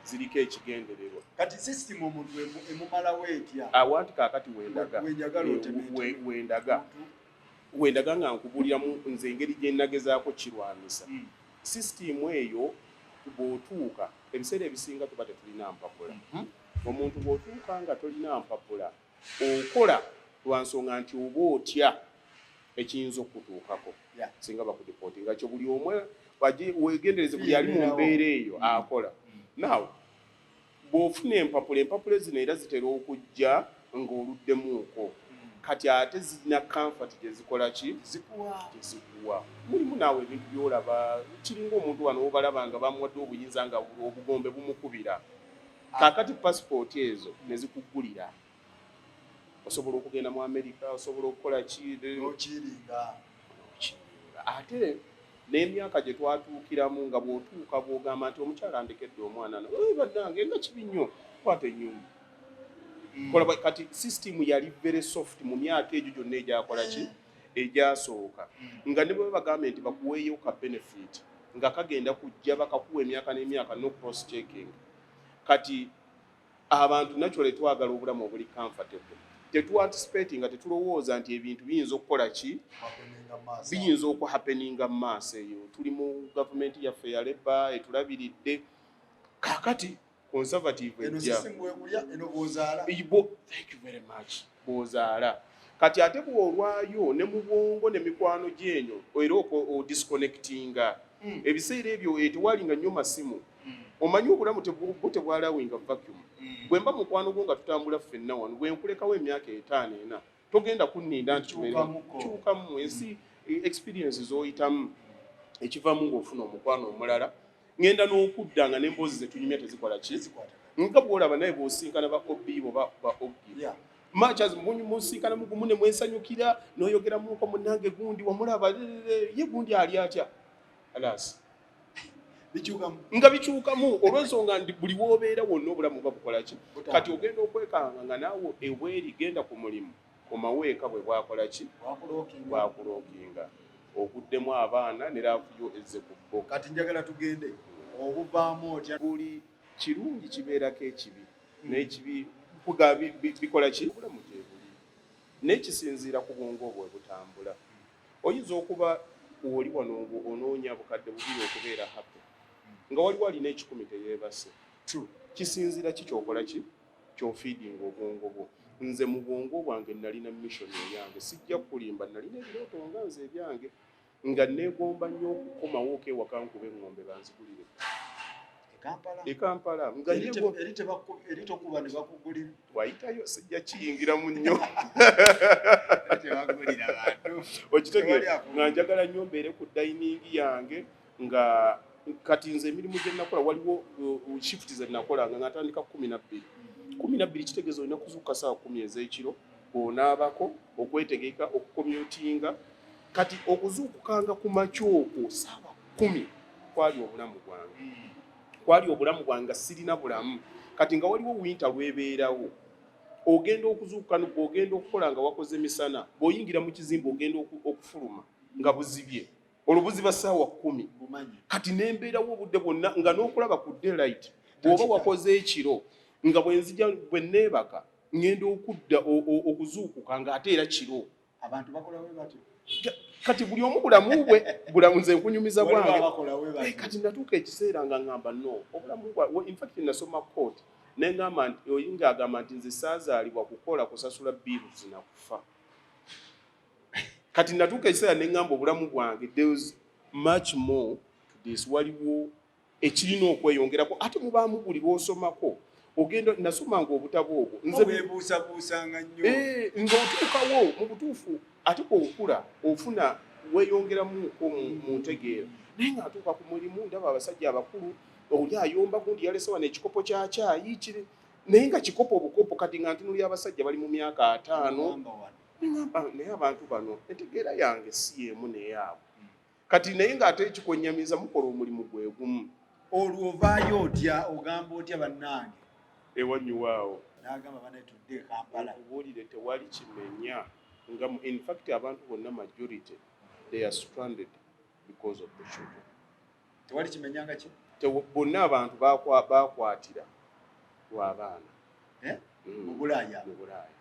Speaker 2: ziriko ekigendererwa.
Speaker 1: Kati system omuntu emumalawo etya?
Speaker 2: Awanti kaakati wendaga, wendaga wendaga nga nkubuliramu nze engeri gye nagezaako kirwanisa sisitimu eyo. Bw'otuuka ebiseera ebisinga tuba tetulina mpapula. Omuntu bw'otuuka nga tolina mpapula, okola lwa nsonga nti oba otya ekiyinza okukutuukako singa bakudeportinga. Kyo buli omwe wegendereze, buli ali mu mbeera eyo akola. Now bw'ofuna empapula, empapula zino era zitera okujja ng'oluddemuuko. Kati ate zirina comfort gye zikola ki, gyezikuwa. Mulimu naawe ebintu byolaba, kiringa omuntu wano wobalaba nga bamuwadde obuyinza, nga obugombe bumukubira. Kaakati pasipooti ezo ne zikuggulira, osobola okugenda mu Amerika, osobola okukola ki. Ate n'emyaka gye twatuukiramu, nga bw'otuuka bw'ogamba nti omukyala andekedde omwana, bannange nga kibi nnyo, kwata ennyumba. Kola. Kati system yali very soft mu myaka egyo gyonna egyakola ki, egyasooka, nga ne bwe bagambye nti bakuweeyo ka benefit nga kagenda kujja, bakakuwa emyaka n'emyaka, no cross checking. Kati abantu naturally twagala obulamu obuli comfortable, tetuanticipate nga tetulowooza nti ebintu biyinza okukola ki, biyinza okuhappeninga mu maaso eyo. Tuli mu gavumenti yaffe ya Labour etulabiridde. Kaakati Conservative ejja. Thank you very much. Bw'ozaala kati ate bw'olwayo ne mu bwongo ne mikwano gyenyo, era odisconnectinga. Ebiseera ebyo tewalinga nnyo masimu. Omanyi obulamu bwo tebwalawinga vacuum. Bwe mba mukwano gwo nga tutambula ffenna wano, bwe nkulekawo emyaka 5, 4, togenda kunninda nti kyukamu. Ensi, experience z'oyitamu, ekivamu ng'ofuna omukwano omulala, ŋŋenda n'okudda nga n'emboozi zetunyumya tezikola ki, nga bw'olaba naye bw'osinkana ba obi oba ba oggi much as musinkana mugumu ne mwesanyukira n'oyogeramuko, munnange gundi wamulaba ye gundi ali atya, alas nga bikyukamu olw'ensonga nti buli w'obeera wonna obulamu buba bukola ki. Kati ogenda okwekanga nga naawe ebweri genda ku mulimu, komawo eka, bwe bwakola ki, bwakulookinga, oguddemu abaana ne love yo ezze ku bbo.
Speaker 1: Kati njagala tugende obuvaamu otya?
Speaker 2: Buli kirungi kibeerako ekibi, n'ekibi bikola ki, obulamu gye buli. Naye kisinziira ku bwongo bwe butambula. Oyinza okuba oli wano ng'onoonya 2000 okubeera happy, nga waliwo alina 100 teyeebase. Kisinziira ki kyokola, ki kyofeedinga obwongo bwo. Nze mu bwongo bwange nalina mission eyange, sijja kulimba, nalina ebirooto nga nze ebyange, nga neegomba nnyo okukomawo ewaka nkuba eŋŋombe banzigulire.
Speaker 1: Kampala?
Speaker 2: E Kampala nga
Speaker 1: Eri tokuba ne bakugulira?
Speaker 2: Wayitayo, sijja kiyingiramu nnyo.
Speaker 1: Tebagulira bantu.
Speaker 2: Okitegeera, nga njagala nnyo mbeere ku dining yange. Nga kati nze emirimu gye nakola, waliwo shift ze nakolanga nga ntandika 12. 12 kitegeeza olina kuzuukuka saawa 10 ez'ekiro, bw'onaabako, okwetegeka, okucommutinga. Kati okuzuukukanga ku makya okwo saawa 10 kwali obulamu bwange, kwali obulamu bwange, nga sirina bulamu. Kati nga waliwo winter lwebeerawo, ogenda okuzuukuka, bw'ogenda okukola nga wakoze misana, bw'oyingira mu kizimbe ogenda okufuluma nga buzibye, olwo buziba ssaawa 10.
Speaker 1: Bumanyi.
Speaker 2: Kati nembeerawo obudde bwonna nga n'okulaba ku daylight bw'oba wakoze ekiro, nga bwe nzija bwe neebaka, ŋŋenda okudda okuzuukuka ng'ate era kiro.
Speaker 1: Abantu bakola bwe batyo.
Speaker 2: Kati buli omu bulamu bwe bulamu, nze nkunyumiza
Speaker 1: Waliwo
Speaker 2: bwange.
Speaker 1: abakola bwe
Speaker 2: Eh,
Speaker 1: batyo.
Speaker 2: Kati natuuka ekiseera nga ŋŋamba no, obulamu bwa, in fact nasoma quote ne ŋŋamba nti oyinga agamba nti nze saazaalibwa kukola kusasula bills na kufa. Kati natuuka ekiseera ne ŋŋamba obulamu bwange, there is much more to this, waliwo ekirina okweyongerako. Ate mubaamu buli lw'osomako ogenda, nasomanga obutabo obwo
Speaker 1: nze weebuusabuusanga nnyo.
Speaker 2: Eh, ng'otuukawo mu butuufu, ate bw'okula ofuna weeyongeramuko mu ntegeera. Naye ng'atuuka ku mulimu ndaba abasajja abakulu, oli ayomba, gundi yalese wano ekikopo kya kyayi kiri, naye nga kikopo obukopo. Kati nga ntunulya abasajja bali mu myaka 50.
Speaker 1: Ogamba wano.
Speaker 2: Neŋŋamba naye abantu bano entegeera yange si y'emu neyaabwe. Kati naye ng'ate ekikwennyamiza, mukola omulimu gwe gumu.
Speaker 1: Olwo ovaayo otya? Ogamba otya bannange?
Speaker 2: Ewanyuwaawo.
Speaker 1: N'agamba banaye tudde e Kampala.
Speaker 2: Nkubuulire, tewali kimenya nga in fact abantu bonna majority they are stranded because of the children.
Speaker 1: Tewali kimenyanga ki?
Speaker 2: Bonna abantu bakwatira lw'abaana.
Speaker 1: Eh?
Speaker 2: Mm.
Speaker 1: Mu Bulaaya?
Speaker 2: Mu Bulaaya.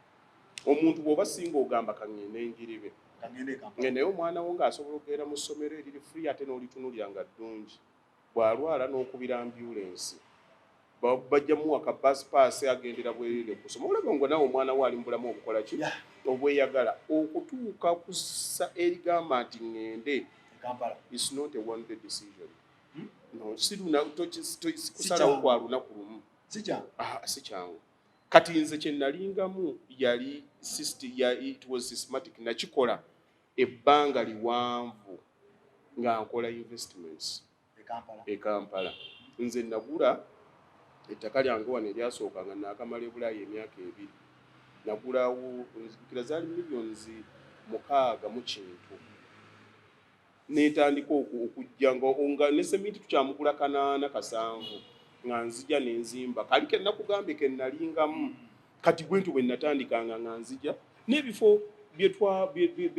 Speaker 2: Omuntu bw'oba singa ogamba kaŋŋende njiribe,
Speaker 1: Kangende e Kampala.
Speaker 2: Nga naye omwana wo ng'asobola okugenda mu ssomero eriri free, ate n'olitunulira nga ddungi, bw'alwala n'okubira ambulensi, bajja muwa ka bus pass, agendera bwerere kusoma. Olaba nga nawe omwana wo ali mu bulamu obukola ki? Obweyagala. Okutuuka kussa erigamba nti ŋŋende
Speaker 1: E Kampala.
Speaker 2: is not a one day decision.
Speaker 1: Hmm?
Speaker 2: No, si kusalawo
Speaker 1: kyangu.
Speaker 2: Kwa lunaku lumu.
Speaker 1: Si kyangu.
Speaker 2: Ah, si kyangu. Kati nze kye nalingamu yali it was systematic. Nakikola ebbanga liwanvu nga nkola investments.
Speaker 1: E Kampala.
Speaker 2: E Kampala. Nze nagula ettaka lyange wano eryasooka nga naakamala e Bulaaya emyaka 2. Nagulawo, nzijukira zaali miliyoni 6 mu kintu. Netandika okujja nga ne seminti tukyamugula kanaana kasanvu, nga nzija nenzimba kali ke nakugambye ke nalingamu. Kati bwentyo bwe natandikanga nga nzija n'ebifo bye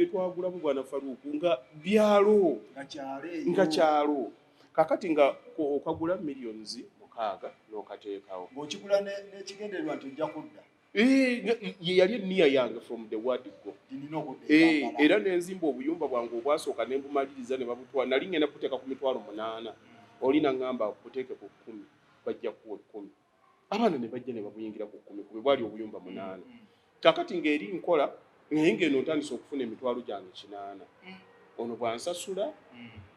Speaker 2: twagulamu, bwana Faruku, nga byalo.
Speaker 1: Nga kyalo eyo.
Speaker 2: Nga kyalo. Kakati nga okagula miliyoni 6 n'okateekawo.
Speaker 1: Ng'okigula n'ekigendererwa nti ojja kudda.
Speaker 2: Eh, ye yali eniya yange from the word go.
Speaker 1: Nina okudda e
Speaker 2: Eh,
Speaker 1: Kampala.
Speaker 2: era nenzimba obuyumba bwange obwasooka ne mbumaliriza ne babutwala. Nali ngenda kuteeka ku 800,000, oli naŋŋamba buteeke ku 10, bajja kuwa 10. Abaana ne bajja ne babuyingira ku kkumi kumi, bwali obuyumba munaana. Kakati ng'eri nkola, naye ng'eno ntandise okufuna emitwalo gyange 80, ono bw'ansasula,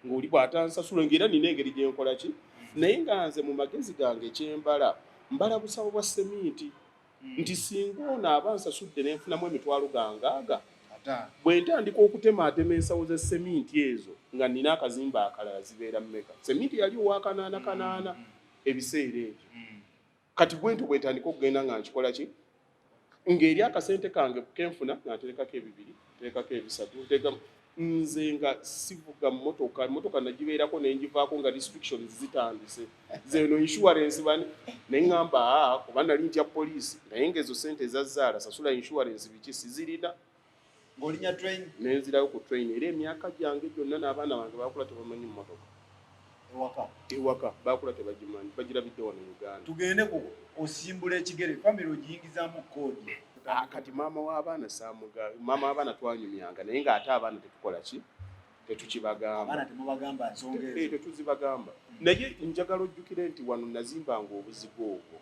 Speaker 2: ng'oli bw'atansasula, ng'era nina engeri gye nkola ki. Naye nga nze mu magezi gange kyembala, mbala busawo bwa seminti, nti singa ono aba nsasudde nenfunamu emitwalo gange aga,
Speaker 1: 50.
Speaker 2: Bwe ntandika okutemaatema ensawo za seminti ezo nga nina akazimba akalala, zibeera mmeka? Seminti yali owa kanaana kanaana ebiseera ebyo. Kati bwentyo bwe ntandika okugenda nga nkikola ki, ng'eri akasente kange kenfuna nga nterekako ebibiri, nterekako ebisatu, nteeka. Nze nga sivuga mmotoka, emmotoka nagibeerako nengivaako nga restrictions zitandise zeno, insurance bani, neŋŋamba aa, kuba nali ntya poliisi. Naye ng'ezo sente ezazzaala sasula insurance biki sizirina.
Speaker 1: Ng'olinya train?
Speaker 2: Nenzirayo ku train. Era emyaka gyange gyonna n'abaana bange bakula tebamanyi mmotoka.
Speaker 1: Ewaka?
Speaker 2: Ewaka bakula tebagimanyi, bagirabidde wano Uganda.
Speaker 1: Tugende ku osimbula ekigere, famire ogiyingizaamu koodi. okutandika.
Speaker 2: Kati maama w'abaana saamuga, maama w'abaana twanyumyanga, naye ng'ate abaana tetukola ki, tetukibagamba.
Speaker 1: Abaana temubagamba nsonga ezo.
Speaker 2: Tetuzibagamba, naye njagala ojjukire nti wano nazimbanga obuzigo obwo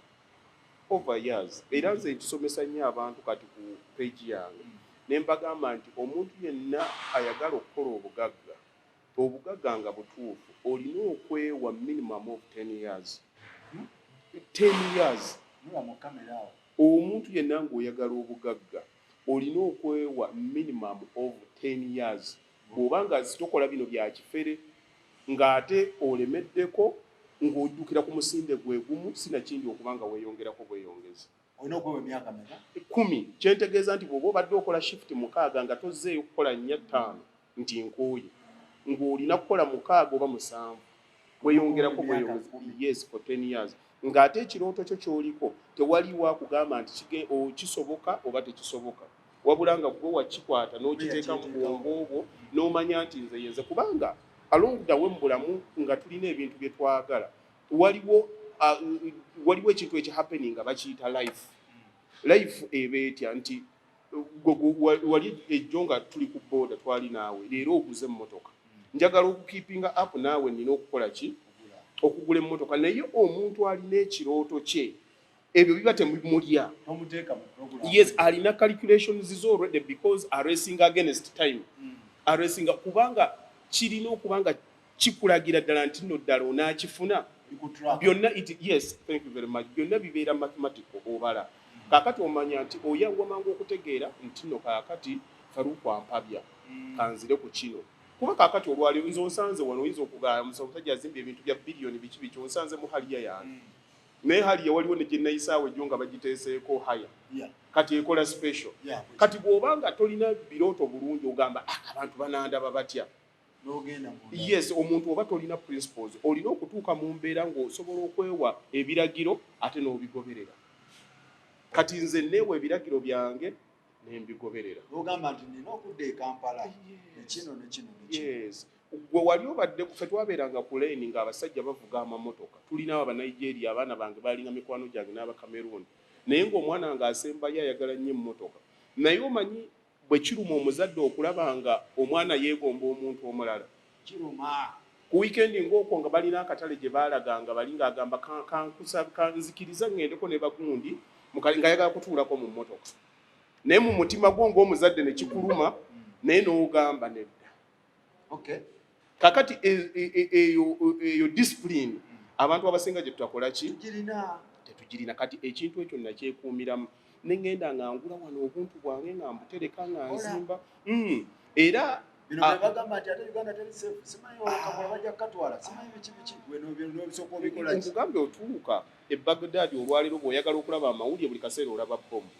Speaker 2: over years, era nze nkisomesa nnyo abantu kati ku page yange, ne mbagamba nti omuntu yenna ayagala okukola obugagga, obugagga nga butuufu, olina okwewa minimum of 10 years, 10 years.
Speaker 1: Nula mu kamera awo.
Speaker 2: Omuntu yenna ng'oyagala obugagga, olina okwewa minimum of 10 years, bw'oba nga tokola bino bya kifere, ng'ate olemeddeko ng'oddukira ku musinde gwe gumu, sinakindi okuba nga weeyongerako bweyongezi.
Speaker 1: Olina okwewa emyaka meka?
Speaker 2: 10. Kyentegeeza nti bw'oba obadde okola shift 6 nga tozzeeyo kukola 4, 5 nti nkooye, ng'olina kukola 6 oba 7, weeyongerako
Speaker 1: Emyaka
Speaker 2: bweyongezi.
Speaker 1: 10.
Speaker 2: Yes, for 10 years, ng'ate ekirooto kyo ky'oliko tewaliwo akugamba nti kisoboka oba tekisoboka, wabula nga gwe wakikwata n'okiteeka mu
Speaker 1: Yakiteekawo.
Speaker 2: bwongo bwo n'omanya nti nze yenze. Kubanga along the way mu bulamu nga tulina ebintu bye twagala, waliwo ekintu ekihappening nga bakiyita life. Life eba etya nti wali ejjo nga tuli ku booda, twali naawe, leero oguze emmotoka, njagala okukeepinga up naawe, nina okukola ki? Okugula emmotoka. Naye omuntu alina ekirooto kye, ebyo biba temumulya.
Speaker 1: Tomuteeka mu program.
Speaker 2: Yes, alina calculations zo already because aracing against time, aracing kubanga kirina okuba nga kikulagira ddala nti nno ddala onaakifuna.
Speaker 1: Oli ku track.
Speaker 2: Byonna it, yes, thank you very much. Byonna bibeera mathematical, obala. Kaakati omanya nti oyanguwa mangu okutegeera nti nno kaakati Faruku ampabya, kanzire ku kino, kuba kaakati olwaliro nze onsanze wano, oyinza okugamba omusajja azimbye ebintu bya biliyoni biki biki, onsanze mu Harrier yange, naye Harrier waliwo ne gye nayisaawo ejjo nga bagiteeseeko haya, kati ekola special. Kati bw'oba nga tolina birooto bulungi, ogamba, "Ah, abantu banandaba batya?"
Speaker 1: N'ogenda munda.
Speaker 2: Yes, omuntu oba tolina principles, olina okutuuka mu mbeera ng'osobola okwewa ebiragiro ate n'obigoberera. Kati nze neewa ebiragiro byange nembigoberera.
Speaker 1: N'ogamba nti nina okudda e Kampala nekino nekino nekino.
Speaker 2: Yes, gwe wali obadde, ffe twabeeranga ku lane ng'abasajja bavuga amamotoka, tulina Abanigeria, abaana bange balinga mikwano gyange, n'Abakameruuni, naye ng'omwana ng'asembayo ayagala nnyo emmotoka. Naye omanyi bwe kiruma omuzadde okulaba nga omwana yeegomba omuntu omulala?
Speaker 1: Kiruma.
Speaker 2: Ku wiikendi ng'okwo nga balina akatale gye baalaganga, bali ng'agamba, "Kanzikiriza ŋŋendeko ne bagundi," ng'ayagala kutuulako mu mmotoka, naye mu mutima gwo ng'omuzadde ne kikuluma, naye n'ogamba nedda. Kakati eyo discipline abantu abasinga gye tutakola ki?
Speaker 1: Tugirina.
Speaker 2: Tetugirina. Kati ekintu ekyo nakyekuumiramu, ne ŋŋenda nga ngula wano obuntu bwange nga mbutereka nga nzimba. Era
Speaker 1: Bino
Speaker 2: Ah.
Speaker 1: bye bagamba nti ate Uganda teri safe, simanyi olukabula bajja kukatwala, simanyi biki biki, gwe n'obisooka obikola ki?
Speaker 2: Nkugambye, otuuka e Bagdad olwaleero, bw'oyagala okulaba amawulire, buli kaseera olaba bomu,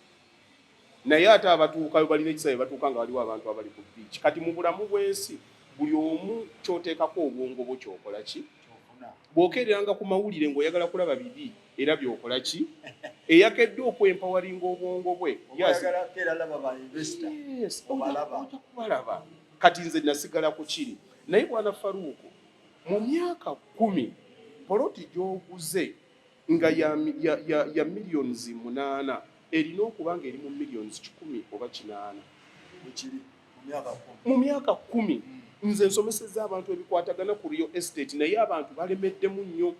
Speaker 2: naye ate abatuukayo balina ekisa, batuuka nga waliwo abantu abali ku beach. Kati mu bulamu bw'ensi buli omu kyoteekako obwongo bwo kyokola ki?
Speaker 1: Kyofuna.
Speaker 2: Bw'okeereranga ku mawulire ng'oyagala kulaba bibi, era byokola ki? Eyakedde okwempoweringa obwongo bwe.
Speaker 1: Oba
Speaker 2: Yes.
Speaker 1: oyagala keera laba ba investor.
Speaker 2: Yes,
Speaker 1: Obalaba.
Speaker 2: ojja kubalaba. Kati nze nasigala ku kiri, naye bwana Faruuku, mu myaka 10 poloti gy'oguze nga ya millions 8 erina okuba nga eri mu millions 180.
Speaker 1: Bwekiri mu myaka 10.
Speaker 2: Mu myaka 10. Nze nsomesezza abantu ebikwatagana ku real estate, naye abantu balemeddemu nnyo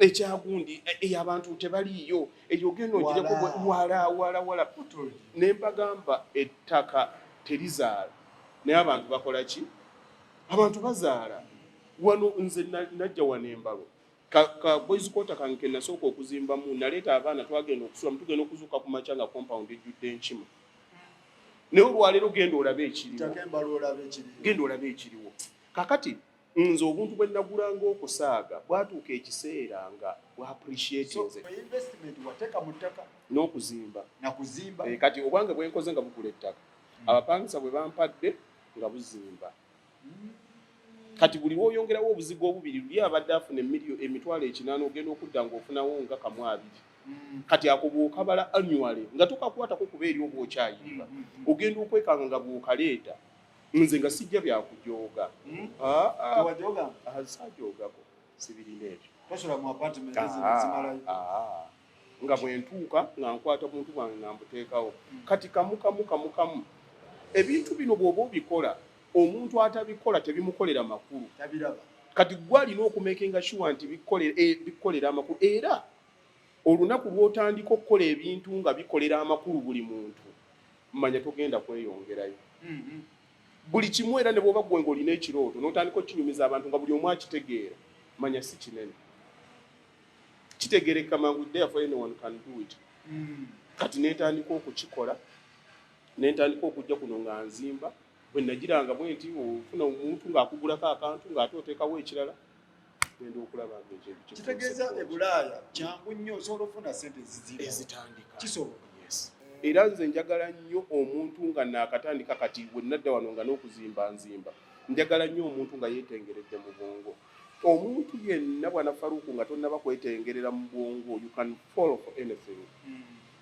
Speaker 2: ekyagundi eyo, abantu tebaliiyo eyo, ogenda ogireko
Speaker 1: Wala.
Speaker 2: wala wala wala.
Speaker 1: Who told you?
Speaker 2: Ne mbagamba ettaka terizaala, naye abantu bakola ki? Abantu bazaala. Wano nze najja wano embalo ka boys quarter kange ke nasooka okuzimbamu, naleeta abaana, twagenda okusulamu, tugenda okuzuuka ku makya nga compound ejjudde enkima. Naye olwaleero genda olabe ekiriwo.
Speaker 1: Ttaka embalo olaba ekiriyo.
Speaker 2: Genda olabe ekiriwo. Kakati nze obuntu bwe nagulanga okusaaga bwatuuka ekiseera nga
Speaker 1: So
Speaker 2: bwappreciatinze.
Speaker 1: Investment wateeka mu ttaka
Speaker 2: N'okuzimba.
Speaker 1: Nakuzimba.
Speaker 2: Kati obwange bwenkoze nga bugula ettaka, abapangisa bwe bampadde nga buzimba. Kati buli lwoyongerawo obuzigo obubiri, luli abadde afuna 800,000, ogenda okudda ng'ofunawo nga 1.2. Kati ako bw'okabala annually nga tokakwatako, kuba eri oba okyayiriba, ogenda okwekanga nga bw'okaleeta. Nze nga sijja byakujooga. Ah, ah.
Speaker 1: Tewajoga?
Speaker 2: Ah, saajoogako, sibirina ebyo.
Speaker 1: Tosula mu apartment
Speaker 2: Ah,
Speaker 1: zimalayo?
Speaker 2: ah. Nga bwe ntuuka nga nkwata buntu bwange nga mbuteekawo. Kati kamu kamu kamu kamu, ebintu bino bw'oba obikola, omuntu atabikola tebimukolera makulu.
Speaker 1: Tabiraba.
Speaker 2: Kati gwe alina okumakinga sure nti bikolera amakulu. Era olunaku lw'otandika okukola ebintu nga bikolera amakulu buli muntu, manya togenda kweyongerayo. Buli kimu, era ne bw'oba gwe ng'olina ekirooto n'otandika okukinyumiza abantu nga buli omu akitegeera, manya si kinene, kitegeereka mangu, therefore anyone can do it. Kati netandika okukikola, nentandika okujja kuno nga nzimba. Bwe nagiranga bwe nti ofuna omuntu ng'akugulako akantu ng'ate oteekawo ekirala, genda okulaba nga ekyo
Speaker 1: Kitegeeza e Bulaaya kyangu nnyo, osobola okufuna sente ezizira?
Speaker 2: Ezitandika.
Speaker 1: Kisoboka?
Speaker 2: Yes. Era nze njagala nnyo omuntu nga naakatandika. Kati bwe nadda wano nga n'okuzimba nzimba, njagala nnyo omuntu nga yeetengeredde mu bwongo. Omuntu yenna, bwana Faruku, nga tonnaba kwetengerera mu bwongo, you can fall for anything.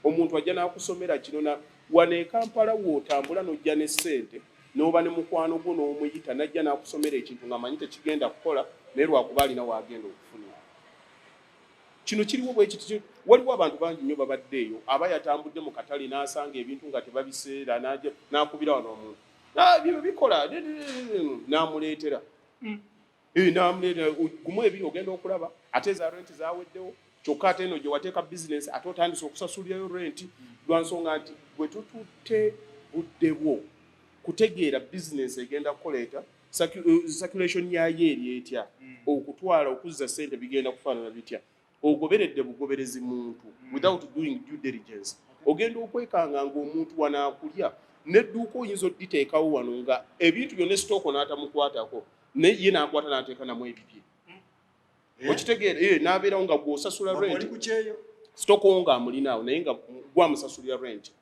Speaker 2: Omuntu ajja n'akusomera kino na wano e Kampala w'otambula n'ojja ne ssente, n'oba ne mukwano gwo n'omuyita n'ajja n'akusomera ekintu ng'amanyi tekigenda kukola, naye lwakuba alina w'agenda okufunira. Kino kiriwo bwe kiti. Waliwo abantu bangi nnyo babadde eyo, aba yatambudde mu katale n'asanga ebintu nga tebabiseera, n'ajja n'akubira wano omuntu, "Ah, bino bikola," n'amuleetera. N'amuleetera gumu ebiri, ogenda okulaba ate eza renti zaweddewo. Kyokka ate eno gye wateeka bizinesi, ate otandise okusasulirayo renti, lwa nsonga nti bwe tututte budde bwo kutegeera bizinesi egenda kukoleeta circulation yayo eri etya, okutwala okuzza sente bigenda kufaanana bitya. Ogoberedde bugoberezi muntu without doing due diligence. Ogenda okwekanga ng'omuntu wanaakulya n'edduuka oyinza oditeekawo wano nga ebintu byonna stock n'atamukwatako, naye ye n'akwata n'ateeka namu ebibye. Okitegeera? N'abeerawo nga gw'osasula
Speaker 1: Oli
Speaker 2: rent
Speaker 1: ku kyeyo.
Speaker 2: Stock ng'amulinaawo, naye nga gwamusasulira rent.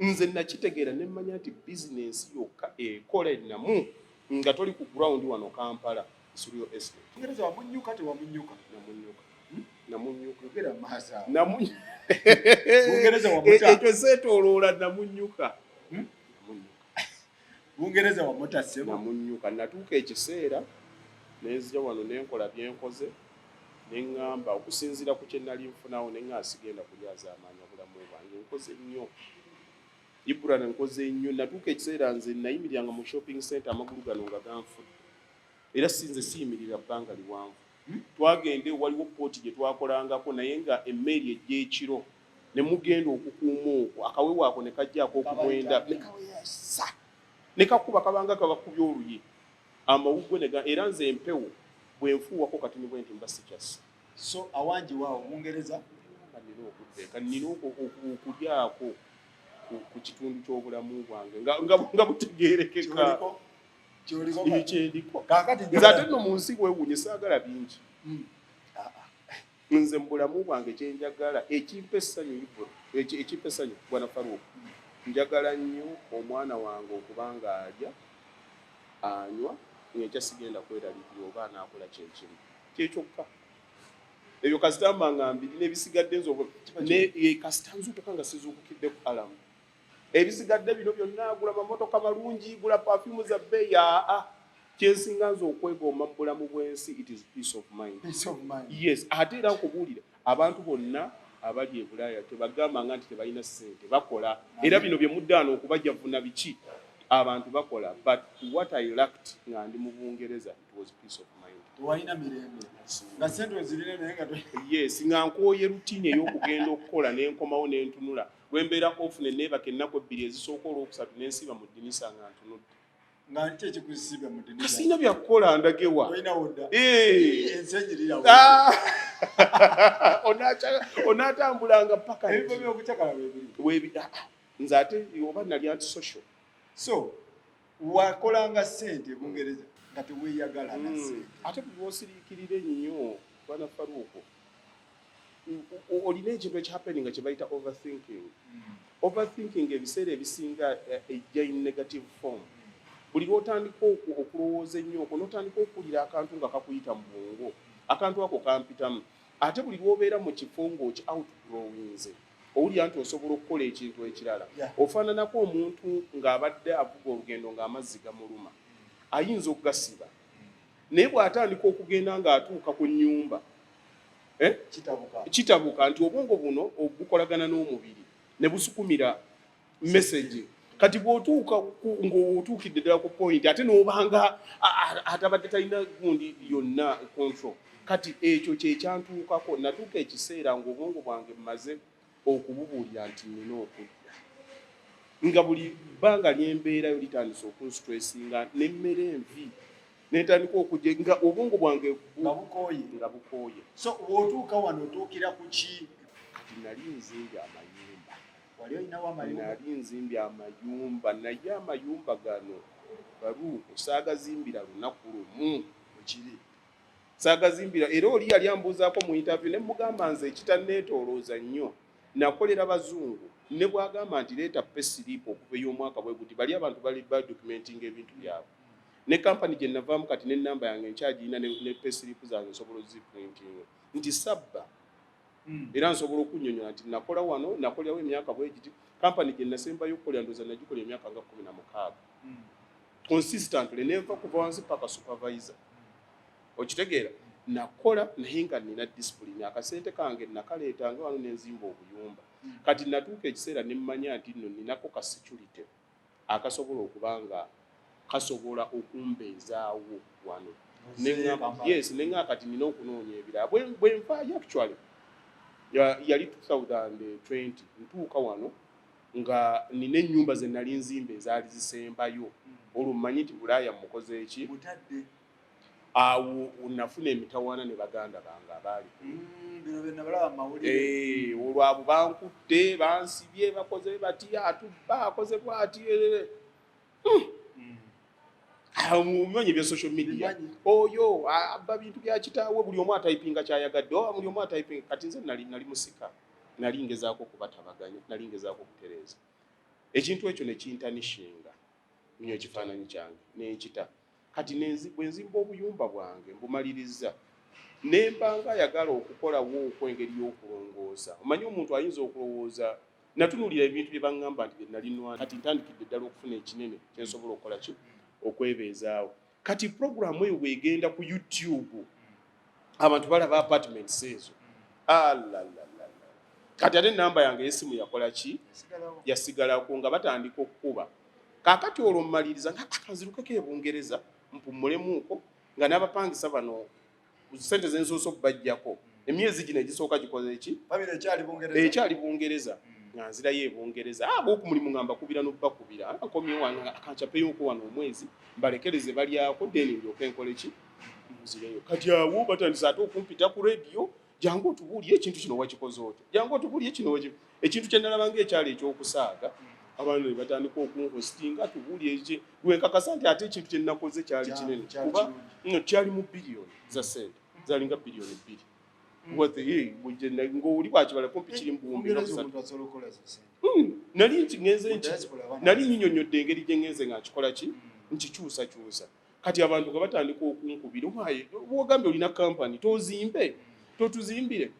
Speaker 2: Nze nakitegeera ne mmanya nti bizinensi yokka ekola ennamu nga toli ku ground wano Kampala is real estate.
Speaker 1: Bungereza wamunyuka, tewamunyuka?
Speaker 2: Namunyuka, namunyuka.
Speaker 1: Yogera maaso awo.
Speaker 2: Bungereza
Speaker 1: Bungereza wamuta.
Speaker 2: Ekyo seetooloola, namunyuka. Namunyuka.
Speaker 1: Bungereza wamuta, ssebo?
Speaker 2: Namunyuka. Natuuka ekiseera nenzija wano nenkola byenkoze, neŋŋamba okusinziira ku kye nali nfunawo, neŋŋamba sigenda kulyazaamaanya bulamu bwange. Nkoze nnyo, Ibra, nkoze nnyo. Natuuka ekiseera nze nayimiriranga mu shopping center, amagulu gano nga ganfudde, era sinze siyimirira bbanga liwanvu. Twagenda, waliwo port gye twakolangako, naye nga emmeeri ejja ekiro ne mugenda okukuuma okwo akawewo ako ne kajjaako okumwenda ne kaweyasa ne kakuba kabanga kabakubye oluyi amawuggwe ne era nze empewo bwe nfuuwako katini bwe nti mba sikyassa.
Speaker 1: So awangi waawo Bungereza?
Speaker 2: Nga nina okudda eka, nina okulyako ku kitundu ky'obulamu bwange nga butegeerekeka.
Speaker 1: Kyoliko, kyoliko kati.
Speaker 2: Kyendiko.
Speaker 1: Kaakati
Speaker 2: Nze ate nno mu nsi weewuunye, saagala bingi.
Speaker 1: Ah, ah.
Speaker 2: Nze mu bulamu bwange kyenjagala ekimpa essanyu, Ibra, ekimpa essanyu, bwana Faruuk, njagala nnyo omwana wange okuba nga alya, anywa, ng'enkya sigenda kweraliikirira oba anaakola kyekimu kyekyokka. Ebyo kasita mba nga mbirina, ebisigadde nze kasita nzuukuka nga sizuukukidde ku alarm, ebisigadde bino byonna, gula mamotoka malungi, gula perfume za bbeeyi, aa, kyensinga nze okwegomba mu bulamu bw'ensi, it is peace of mind.
Speaker 1: Peace of mind.
Speaker 2: Yes. Ate era nkubuulira, abantu bonna abali e Bulaaya tebagambanga nti tebalina ssente, bakola. Era bino bye muddaano okubajavuna biki, abantu bakola. But what I lacked nga ndi mu Bungereza, it was peace of mind.
Speaker 1: Tewalina mirembe nga sente ozirina naye nga
Speaker 2: Yes, nga nkooye routine ey'okugenda okukola nenkomawo nentunula lwembeera off neneebaka ennaku 2 ezisooka, olwokusatu nensiiba mu ddinisa nga ntunudde.
Speaker 1: Nga nki ekikusiibya mu ddinisa?
Speaker 2: Kasirina byakukola, ndagewa?
Speaker 1: Olinawo dda. Ensi enyirira.
Speaker 2: Ah! Onaatambulanga paka
Speaker 1: Ebifo by'okucakala weebiri.
Speaker 2: Ah, nze ate oba nali antisocial.
Speaker 1: So wakolanga ssente e Bungereza nga teweeyagala na ssente?
Speaker 2: Ate buli lwosiriikirira ennyo, bwana Faruuko, olina ekintu ekihappeninga kye bayita overthinking. Overthinking ebiseera ebisinga ejja in negative form. Buli lwotandika okulowooza ennyo okwo, n'otandika okuwulira akantu nga kakuyita mu bwongo, akantu ako kampitamu. Ate buli lw'obeera mu kifo ng'oki outgrowinze, owulira nti osobola okukola ekintu ekirala. Ofaananako omuntu ng'abadde avuga olugendo ng'amazzi gamuluma, ayinza okugasiba, naye bw'atandika okugenda ng'atuuka ku nnyumba. Eh?
Speaker 1: Kitabuka.
Speaker 2: Kitabuka nti obwongo buno bukolagana n'omubiri ne busukumira message. Kati bw'otuuka ng'otuukidde ddala ku point, ate n'obanga atabadde talina gundi yonna control. Kati ekyo kyekyantuukako. Natuuka ekiseera ng'obwongo bwange mmaze okububuulira nti nina okudda, nga buli bbanga lyembeerayo litandise okunstressinga, nemmere envi nentandika okujja nga obwongo bwange
Speaker 1: nga bukooye.
Speaker 2: Nga bukooye.
Speaker 1: So bw'otuuka wano, otuukira ku ki?
Speaker 2: Kati nali nzimbye amayumba.
Speaker 1: Wali olinawo amayumba?
Speaker 2: Nali nzimbye amayumba, naye amayumba gano, Baruuku, saagazimbira lunaku lumu.
Speaker 1: Bwekiri.
Speaker 2: Saagazimbira. Era oli yali ambuuzaako mu interview ne mugamba, nze ekitanneetoolooza nnyo, nakolera bazungu, ne bw'agamba nti leeta payslip okuva ey'omwaka bwe guti, bali abantu bali badocumentinga ebintu byabwe. Ne kampani gye navaamu kati n'ennamba yange nkyagirina, ne payslip zange nsobola oziprintinga nti sabba. Era nsobola okunnyonnyola nti nakola wano, nakolerawo emyaka bwe giti. Kampani gye nasembayo okukolera, ndowooza nagikola emyaka nga 16 consistently, nenva kuva wansi paka supervisor. Okitegeera? Nakola naye nga nina discipline. Akasente kange nakaleetanga wano nenzimba obuyumba. Kati natuuka ekiseera nemmanya nti nno ninako ka security akasobola okuba nga kasobola okumbeezaawo wano. Yes, neŋŋamba kati nina okunoonya ebirala. Bwe nvaayo, actually yali 2020, ntuuka wano nga nina ennyumba ze nali nzimba ezaali zisembayo. Olwo mmanyi nti Bulaaya mukoze eki?
Speaker 1: Mutadde.
Speaker 2: Awo nafuna emitawaana ne baganda bange abaali
Speaker 1: Bino bye nabalaba mu mawulire.
Speaker 2: Eh, olwo abo bankutte, bansibye, bakoze bati, atubba, akoze bwati. Mumanyi ebya social media.
Speaker 1: Bimanyi.
Speaker 2: Oyo abba bintu bya kitaawe, buli omu atayipinga kyayagadde, oba buli omu atayipinga. Kati nze nali musika, nali ngezaako okubatabaganya, nali ngezaako okutereeza ekintu ekyo nekintarnishinga nyo ekifaananyi kyange nenkita. Kati bwe nzimba obuyumba bwange mbumaliriza, nembanga ayagala okukolawo okwengeri y'okulongoosa. Omanyi omuntu ayinza okulowooza natunuulira ebintu bye baŋŋamba nti bye nali nwana. Kati ntandikidde ddala okufuna ekinene kyensobola okukola ki, okwebeezaawo. Kati puroguramu eyo bwegenda ku YouTube, abantu balaba apartments ezo. Alalalala, kati ate enamba yange ey'essimu yakola ki?
Speaker 1: Yasigalawo.
Speaker 2: Yasigalako, nga batandika okukuba. Kaakati olwo mmaliriza nga akanzirukeko e Bungereza mpummulemuuko, nga n'abapangisa bano sente zensoose okubajjako emyezi gino egisooka gikoze ki?
Speaker 1: Famire ekyali Bungereza?
Speaker 2: Ekyali Bungereza. Nga nzirayo e Bungereza, ab'okumulimu nga mbakubira n'obbakubira, nkomye wano, kankyapeyoko wano omwezi mbalekereze balyako, then ndyoke nkole ki, nzireyo. Kati awo batandise ate okumpita ku rediyo, jangu otubuulire ekintu kino wakikoze otya, jangu otubuulire kino ekintu kye nalaba ngaekyali ekyokusaaga. Abaana ne batandika okunhostinga, tubuulire eki lwenkakasa nti ate ekintu kye nakoze kyali kinene.
Speaker 1: Kyali
Speaker 2: kuba
Speaker 1: kirungi.
Speaker 2: No, kyali mu biliyoni za sente, zalinga 2 biliyoni. Ng'oli bwakibala kumpi kiri mu buwumbi nga
Speaker 1: Bungereza
Speaker 2: busatu.
Speaker 1: Omuntu asobola okukola zo sente?
Speaker 2: Nali nkiŋŋenze
Speaker 1: Mu
Speaker 2: nki
Speaker 1: diaspora abaana
Speaker 2: nali nyinyonnyodde engeri gye ŋŋenze nga nkikola ki, nkikyusakyusa. Kati abantu nga batandika okunkubira, waaye bwogambye olina kampani tozimbe, totuzimbire?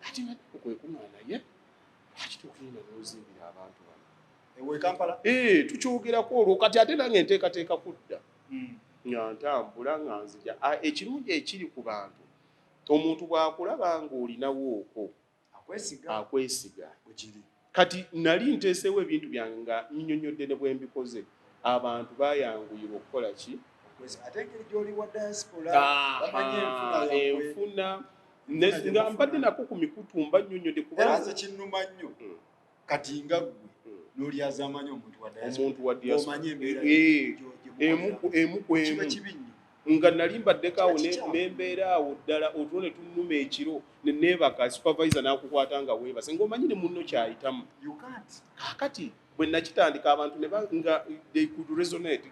Speaker 2: Ati okwekuŋŋaana, naye lwaki togenda n'ozimbira abantu bano?
Speaker 1: Ewe Kampala.
Speaker 2: Eh, tukyogerako olwo. Kati ate nange nteekateeka kudda, nga ntambula nga nzija. Ah, ekirungi ekiri ku bantu, omuntu bw'akulaba ng'olinawo okwo
Speaker 1: Akwesiga.
Speaker 2: Akwesiga.
Speaker 1: Bwekiri.
Speaker 2: Kati nali nteeseewo ebintu byange nga nnyonnyodde ne bwe mbikoze, abantu bayanguyirwa okukola ki?
Speaker 1: Akwesiga. Ate engeri gy'oli wa diaspora, bamanyi enfuna yammwe.
Speaker 2: Enfuna
Speaker 1: Enfuna gye
Speaker 2: nga
Speaker 1: mufuna.
Speaker 2: mbadde nako ku mikutu mba nnyonnyodde
Speaker 1: Era
Speaker 2: kuba
Speaker 1: nze kinnuma nnyo. Kati nga ggwe n'olyazaamanya omuntu wa diaspora.
Speaker 2: Omuntu wa diaspora.
Speaker 1: Omanyi embeera gye
Speaker 2: Emu
Speaker 1: mukoleramu.
Speaker 2: emu ku
Speaker 1: Kiba
Speaker 2: emu.
Speaker 1: kibi nnyo.
Speaker 2: Nga nali mbaddeko awo
Speaker 1: Kiba kikyamu.
Speaker 2: nembeera awo ddala otulo ne tunnuma ekiro ne neebaka, supervisor n'akukwata nga weebase, ng'omanyi ne munno kyayitamu.
Speaker 1: You can't.
Speaker 2: Kaakati bwe nakitandika, abantu ne nga they could resonate.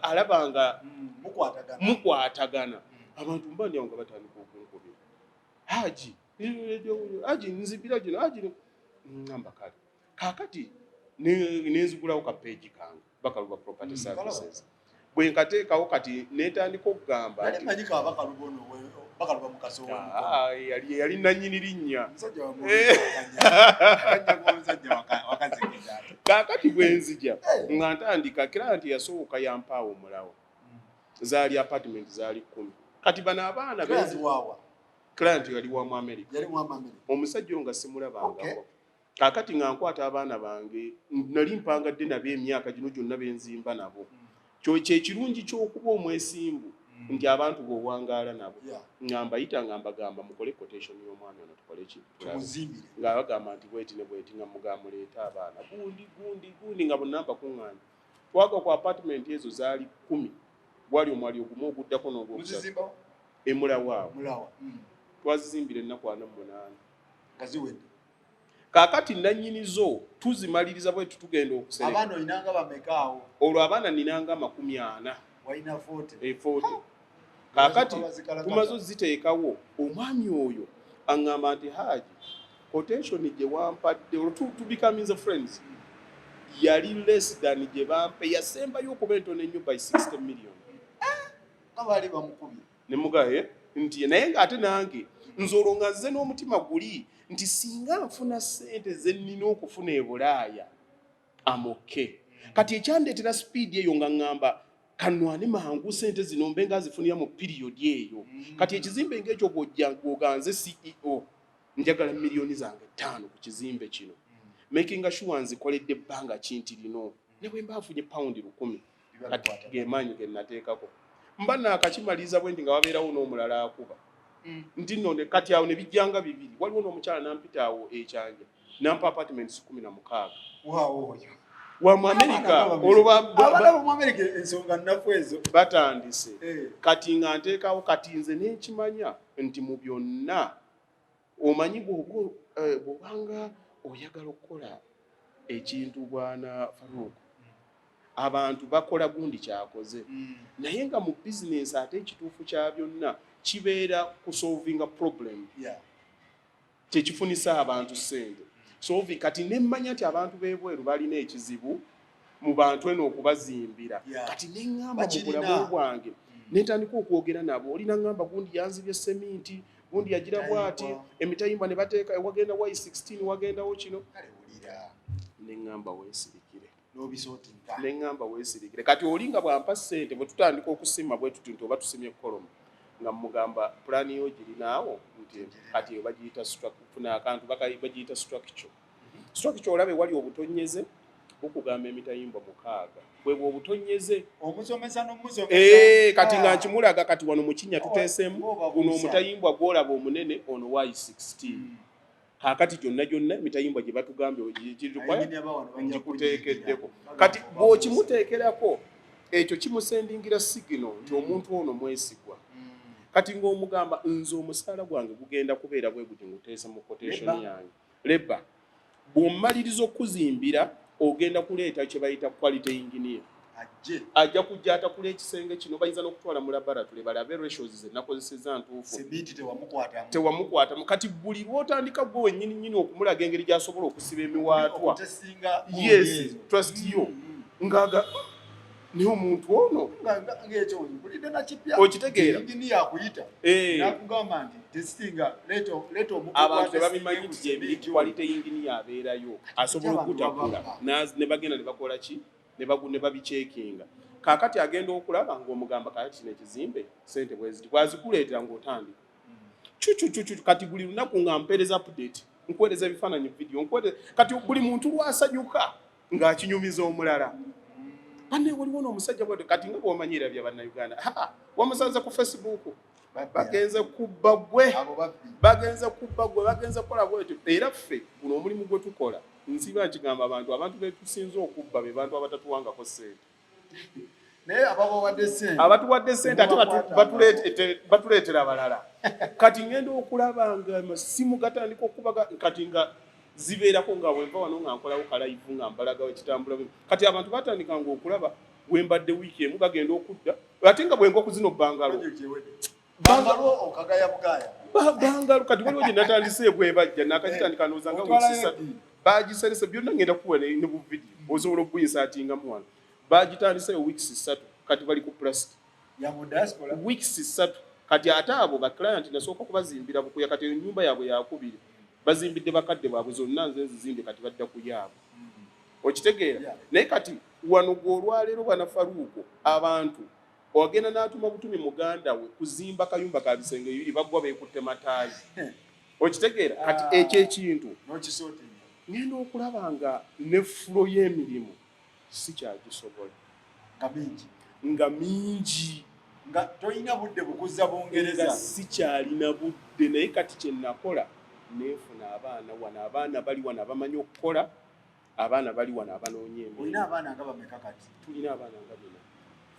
Speaker 2: Alaba nga
Speaker 1: Mukwatagana.
Speaker 2: Mukwatagana. Abantu mba ndi awo nga batandika okunkubira, "Haji, Haji, nzibira gino, Haji." Ngamba kale kaakati nenzigulawo ka page kange, Bakaluba Property Services. Bwe nkateekawo kati netandika okugamba
Speaker 1: Nali
Speaker 2: nti
Speaker 1: manyi ka Bakaluba ono Bakaluba mukaso w'omukono.
Speaker 2: Ah, yali nannyini linnya.
Speaker 1: Omusajja wa
Speaker 2: Eh.
Speaker 1: akanya k'omusajja wakazikiza ate.
Speaker 2: Kaakati bwe nzija
Speaker 1: Eh.
Speaker 2: nga ntandika, client yasooka yampaawo omulawo, zaali apartment zaali 10. Kati bano abaana
Speaker 1: Client waawa?
Speaker 2: Client yali wa mu America.
Speaker 1: Yali mu America.
Speaker 2: Omusajja oyo nga simulabangako. Kaakati nga nkwata abaana bange, nali mpangadde nabo emyaka gino gyonna benzimba nabo. Kyo kyekirungi ky'okuba omwesimbu nti abantu bw'owangaala nabo. Nga mbayita nga mbagamba, mukole quotation y'omwami ono, tukole ki? Tulabe.
Speaker 1: Tumuzimbire.
Speaker 2: Nga bagamba nti bweti ne bweti, nga mugamba muleete abaana gundi gundi gundi, nga bonna mbakuŋŋaanya. Twaga ku apartment ezo zaali 10, gwali omwali ogumu oguddako n'ogwokusatu.
Speaker 1: Muzizimbawo?
Speaker 2: Emulawa awo.
Speaker 1: Mulawa.
Speaker 2: Twazizimbira ennaku 48.
Speaker 1: Nga ziwedde.
Speaker 2: Kaakati nannyini zo tuzimaliriza bwe tugenda okusereka.
Speaker 1: Abaana olinanga bameka awo?
Speaker 2: Olwo abaana ninanga 40.
Speaker 1: Walina 40.
Speaker 2: 40. Kaakati
Speaker 1: Bazikalakata.
Speaker 2: tumaze oziteekawo. Omwami oyo aŋŋamba nti, Haji, quotation gye wampadde olwo tu becoming friends yali less than gye bampe yasembayo okuba entono ennyo by 60 million.
Speaker 1: Nga baali bamukubye.
Speaker 2: Ne mugaye nti naye ng'ate nange nze olwo nga nze n'omutima guli nti singa nfuna ssente ze nnina okufuna e Bulaaya, amoke. Kati ekyandeetera speed eyo nga ŋŋamba kanwane mangu ssente zino mbe nga nzifunira mu period eyo. Kati ekizimbe ng'ekyo bw'ojja ng'oganze CEO, njagala miliyoni zange 5 ku kizimbe kino, making sure nzikoledde ebbanga ki nti lino ne bwe mba nfunye £1,000.
Speaker 1: Biba
Speaker 2: Kati
Speaker 1: bikwatagana.
Speaker 2: gemaanyi ge nateekako mba naakakimaliriza bwe nti nga wabeerawo n'omulala akuba nti nno kati awo ne bijjanga bibiri. Waliwo n'omukyala nampita awo ekyanja nampa apartments 16.
Speaker 1: Waawo oyo.
Speaker 2: Wa mu America olwo
Speaker 1: Abaana bo mu America ensonga nnafu ezo.
Speaker 2: Batandise.
Speaker 1: Eh.
Speaker 2: Kati nga nteekawo, kati nze nenkimanya nti mu byonna omanyi bw'obanga oyagala okukola ekintu, bwana Farouk, abantu bakola gundi kyakoze, naye nga mu bizinensi ate ekituufu kya byonna kibeera kusolvinga problem kyekifunisa abantu ssente. Solving. Kati nemmanya nti abantu b'ebweru balina ekizibu mu bantu eno okubazimbira. Kati neŋŋamba mu
Speaker 1: Bakirina.
Speaker 2: bulamu bwange nentandika okwogera nabo, olina ŋŋamba gundi yanzibye seminti, gundi yagira bwati.
Speaker 1: Emitayimbwa.
Speaker 2: Emitayimbwa ne bateeka wagenda y16, wagendawo kino.
Speaker 1: Kale wulira.
Speaker 2: Neŋŋamba weesirikire.
Speaker 1: N'obisortinga.
Speaker 2: Neŋŋamba weesirikire. Kati oli nga bwampa ssente, bwe tutandika okusima bwe tuti nti oba tusimye kolomu, nga mugamba pulaani yo girinaawo nti kati eyo bagiyita funa akantu bagiyita structure. Structure olaba ewali obutonyeze bukugamba emitayimbwa 6, bwebwe obutonyeze.
Speaker 1: Omusomesa n'omusomesa.
Speaker 2: Eh, kati nga nkimulaga, kati wano mu kinnya tuteeseemu
Speaker 1: Oba
Speaker 2: guno
Speaker 1: buusa.
Speaker 2: omutayimbwa gw'olaba omunene ono y16. Kaakati gyonna gyonna emitayimbwa gye batugambye
Speaker 1: Abayiginya ba wano bajja
Speaker 2: ngikuteekeddeko.
Speaker 1: kunyigira.
Speaker 2: Kati bw'okimuteekerako ekyo kimusendingira signal nti omuntu ono mwesigwa. Kati ng'omugamba nze omusaala gwange gugenda kubeera bwe guti, nguteese mu quotation
Speaker 1: Leba.
Speaker 2: yange leba bw'omaliriza okuzimbira ogenda kuleeta kye bayita quality engineer.
Speaker 1: Ajje.
Speaker 2: Ajja kujja atakula ekisenge kino, bayinza n'okutwala mu laboratory balabe ratios ze nakozesezza ntuufu.
Speaker 1: Seminti tewamukwatamu.
Speaker 2: Tewamukwatamu. Kati buli lw'otandika gwe wennyini nnyini okumulaga engeri gy'asobola okusiba emiwaatwa.
Speaker 1: Okutesinga.
Speaker 2: Yes, trust yo ngaaga naye omuntu ono
Speaker 1: Ng'ekyo mpulidde nakipya.
Speaker 2: Okitegeera?
Speaker 1: Engineer akuyita
Speaker 2: Eh.
Speaker 1: nakugamba nti testinga, leeta omukugu
Speaker 2: Abantu
Speaker 1: atestinge
Speaker 2: tebabimanyi
Speaker 1: ku
Speaker 2: nti gyebiri.
Speaker 1: seminti oyo.
Speaker 2: Quality engineer abeerayo asobola
Speaker 1: abantu
Speaker 2: okutakula
Speaker 1: bababba.
Speaker 2: Ne bagenda ne bakola ki, ne babicheckinga. Kaakati agenda okulaba ng'omugamba kaakati kino ekizimbe sente bweziti bwazikuleetera ng'otandika cucucucu. Kati buli lunaku nga mpeereza update, nkuweereza ebifaananyi, video nkuweereza. Kati buli muntu lwasanyuka ng'akinyumiza omulala, banne waliwo n'omusajja bwatyo. Kati nga bw'omanyira bya Bannayuganda, ha, wamusanze ku Facebook, bagenze kubba gwe.
Speaker 1: Abo babbi.
Speaker 2: Bagenze kubba gwe, bagenze kukola bwetyo. Era ffe guno omulimu gwe tukola, nsiba nkigamba abantu, abantu betusinze okubba be bantu abatatuwangako ssente.
Speaker 1: Naye ababawadde ssente
Speaker 2: Abatuwadde ssente ate
Speaker 1: Mubakwata.
Speaker 2: batuleetera balala. Kati ngenda okulaba nga amasimu gatandika okubaga. Kati nga zibeerako nga bwenva wano nga nkolawo ka live nga mbalagawo ekitambula. Kati abantu batandikanga okulaba wembadde wiiki emu, bagenda okudda ate nga bwenva ku zino bungalow.
Speaker 1: Project ewedde. Bungalow okagaya bugaya.
Speaker 2: Bungalow kati waliwo gye natandise ebwebajja nakagitandika ndowooza nga
Speaker 1: Otwalayo
Speaker 2: wiiki 3.
Speaker 1: ddi?
Speaker 2: Bagiserese byonna, ngenda kuwa ne bu video osobola okubuyinsertingamu wano. Bagitandiseyo weeks 3, kati bali ku plaster.
Speaker 1: Ya mu diaspora.
Speaker 2: Weeks 3 kati. Ate abo ba client nasooka kubazimbira Bukuya, kati ennyumba yaabwe yakubiri bazimbidde bakadde baabwe zonna, nze nzizimbye, kati badda ku yaabwe. Okitegeera?
Speaker 1: Yeah.
Speaker 2: Naye kati wano gwe olwaleero bwana Faruuko, abantu Ogenda n'atuma butumi muganda we kuzimba kayumba ka bisenge bibiri, baggwa beekutte mataayi. Okitegeera? Kati ekyo ekintu ngenda okulaba nga ne flow y'emirimu sikyagisobola.
Speaker 1: Nga mingi.
Speaker 2: Nga mingi.
Speaker 1: Nga tolina budde bukuzza Bungereza.
Speaker 2: Nga sikyalina budde. Naye kati kye nakola, neefuna abaana wano, abaana bali wano abamanyi okukola, abaana bali wano abanoonya emirimu.
Speaker 1: Olina abaana nga bameka kati?
Speaker 2: Tulina abaana nga bina.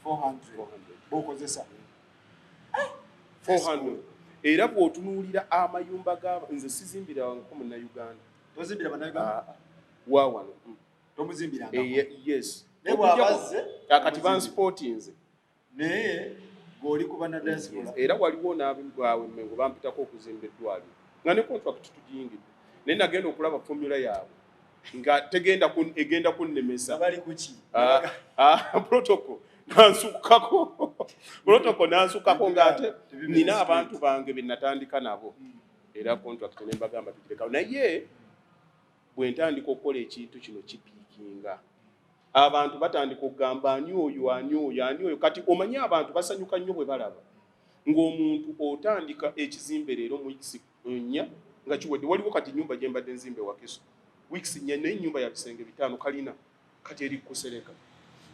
Speaker 1: 400 bokozesa?
Speaker 2: 400. Era bw'otunuulira amayumba ga nze sizimbirangako Munnayuganda.
Speaker 1: Tozimbira Bannayuganda?
Speaker 2: Wa wano.
Speaker 1: Tomuzimbirangako?
Speaker 2: Yes.
Speaker 1: Naye bw'abazze?
Speaker 2: Kati bansupportinze.
Speaker 1: Naye ng'oli ku bannadiaspora.
Speaker 2: Era waliwo n'abaawe Mmengo bampitako okuzimba eddwaliro nga ne contract tugiyingidde, naye nagenda okulaba formula yaabwe nga tegenda egenda kunnemesa.
Speaker 1: Bali kuki?
Speaker 2: Protocol nansukako, protocol nansukako, ng'ate nina abantu bange be natandika nabo. Era contract ne mbagamba tugirekawo. Naye bwe ntandika okukola ekintu kino kipiikinga, abantu batandika okugamba, "Ani oyo? Ani oyo? Ani oyo?" Kati omanyi abantu basanyuka nnyo bwe balaba ng'omuntu otandika ekizimbe leero, mu weeks 4 nga kiwedde. Waliwo kati nyumba gye mbadde nzimbe Wakiso, weeks 4, naye ennyumba ya bisenge 5, kalina kati eri kusereka,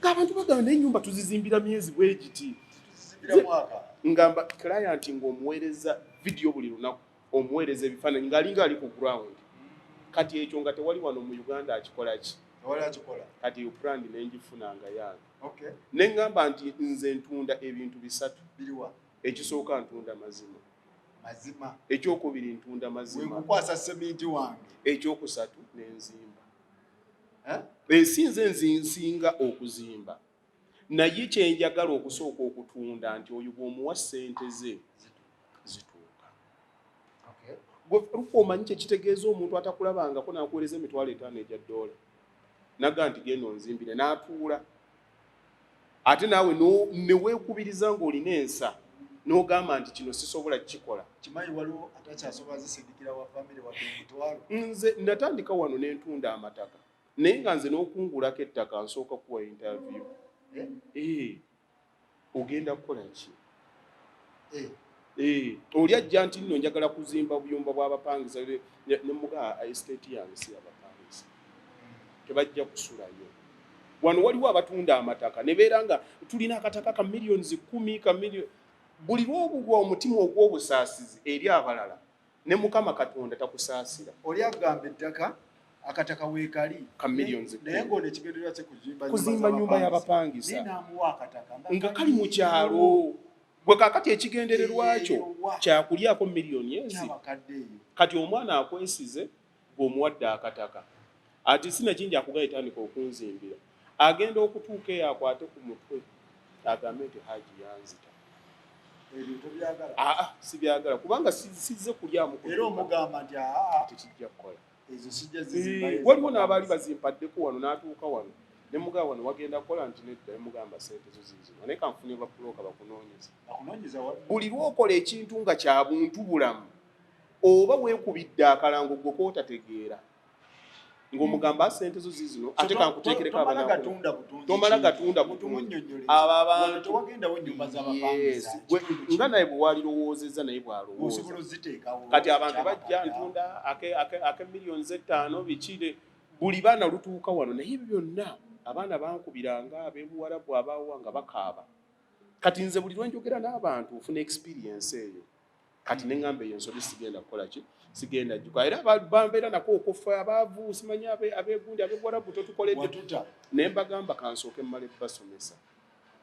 Speaker 2: ng'abantu bagamba, "Naye ennyumba tuzizimbira myezi bwe giti?"
Speaker 1: Tuzizimbira mwaka.
Speaker 2: Ngamba client ng'omuweereza video buli lunaku, omuweereza ebifaananyi ng'alinga ali ku ground. Kati ekyo nga tewali wano mu Uganda akikola ki.
Speaker 1: Tewali akikola.
Speaker 2: Kati eyo brand nengifunanga yange. Ne ŋŋamba nti nze ntunda ebintu bisatu.
Speaker 1: Biriwa?
Speaker 2: Ekisooka, ntunda mazima.
Speaker 1: Mazima.
Speaker 2: Ekyokubiri, ntunda mazima.
Speaker 1: Wekukwasa seminti wange.
Speaker 2: Ekyokusatu, nenzimba.
Speaker 1: Eh?
Speaker 2: Ensi nze nsinga okuzimba, naye kyenjagala okusooka okutunda nti oyo bw'omuwa ssente ze zituuka. Gwe luka omanyi kyekitegeeza omuntu atakulabangako n'akuweereza 50,000 egya ddoola, naga nti, "Genda onzimbire," n'atuula, ate naawe ne weekubiriza ng'olina ensa n'ogamba nti kino sisobola kukikola.
Speaker 1: Kimanyi waliwo atakyasobola zisindikira wa famire wadde omutwalo.
Speaker 2: Nze natandika wano n'entunda amataka, naye nga nze n'okungulako ettaka nsooka kuwa interview.
Speaker 1: Eh?
Speaker 2: Eh, ogenda kukola ki?
Speaker 1: Eh.
Speaker 2: Eh, oli ajja nti nno njagala kuzimba buyumba bw'abapangisa, ne mugaa estate yange si yabapangisa, tebajja kusulayo. Wano waliwo abatunda amataka ne beera nga tulina akataka ka millions 10 ka million. Buli lwobulwa omutima ogw'obusaasizi eri abalala, ne Mukama Katonda takusaasira.
Speaker 1: Oli agamba ettaka, akataka weekali
Speaker 2: Ka millions
Speaker 1: naye
Speaker 2: 10.
Speaker 1: Ng'ono ekigendererwa kye kuzimba
Speaker 2: Kuzimba nyumba y'abapangisa.
Speaker 1: Naye n'amuwa akataka
Speaker 2: Nga kali mu kyalo. Gwe kaakati ekigendererwa kyo
Speaker 1: Eyo,
Speaker 2: kyakulyako miliyoni ezi.
Speaker 1: Kyabakadde eyo.
Speaker 2: Kati omwana akwesize, gweomuwadde akataka, ati sinakindi akugaye, tandika okunzimbira. Agenda okutuuka eyo akwate ku mutwe agambe nti, "Haji yanzita."
Speaker 1: Ebyo tobyagala?
Speaker 2: Aa, sibyagala, kubanga sizze kulyamu ku
Speaker 1: Era
Speaker 2: ttaka.
Speaker 1: omugamba nti aa,
Speaker 2: Tekijja kukola.
Speaker 1: Ezo sijja zizimba.
Speaker 2: Waliwo n'abaali bazimpaddeko wano, n'atuuka wano ne mugamba, "Wano wagenda kukola?" Nti nedda. Ne mugamba, "Sente zo ziizino, naye kanfune bapuloka bakunoonyeza."
Speaker 1: Bakunoonyeza wa?
Speaker 2: Buli lwokola ekintu nga kya buntu bulamu, oba weekubidde akalango gwe kootategeera, ng'omugamba, "Sente zo ziizino, ate kankuteekereko
Speaker 1: Tomala
Speaker 2: abanaakula."
Speaker 1: gatunda butunzi.
Speaker 2: Tomala
Speaker 1: Kintu.
Speaker 2: gatunda butunzi.
Speaker 1: Mumunnyonnyole.
Speaker 2: Abo abantu-
Speaker 1: Wano tewagendawo ennyumba z'abapangisa.
Speaker 2: Yes. Nga naye bwe walirowoozezza, naye bw'alowooza.
Speaker 1: Osobola oziteekawo.
Speaker 2: Kati abantu bajja,
Speaker 1: Kyabakadde.
Speaker 2: ntunda ake miliyoni 5 bikire buli baana lutuuka wano. Naye ebyo byonna abaana bankubiranga ab'ebuwarabu, abawa nga bakaaba. Kati nze buli lwenjogera n'abantu nfuna experience eyo. Kati neŋŋamba eyo ensobi sigenda kukola ki, sigenda jjuka. Era bambeera nako okufa abaavu, simanyi abeegundi, abebuwarabu, totukoledde.
Speaker 1: Watuta.
Speaker 2: Ne mbagamba kansooke mmale basomesa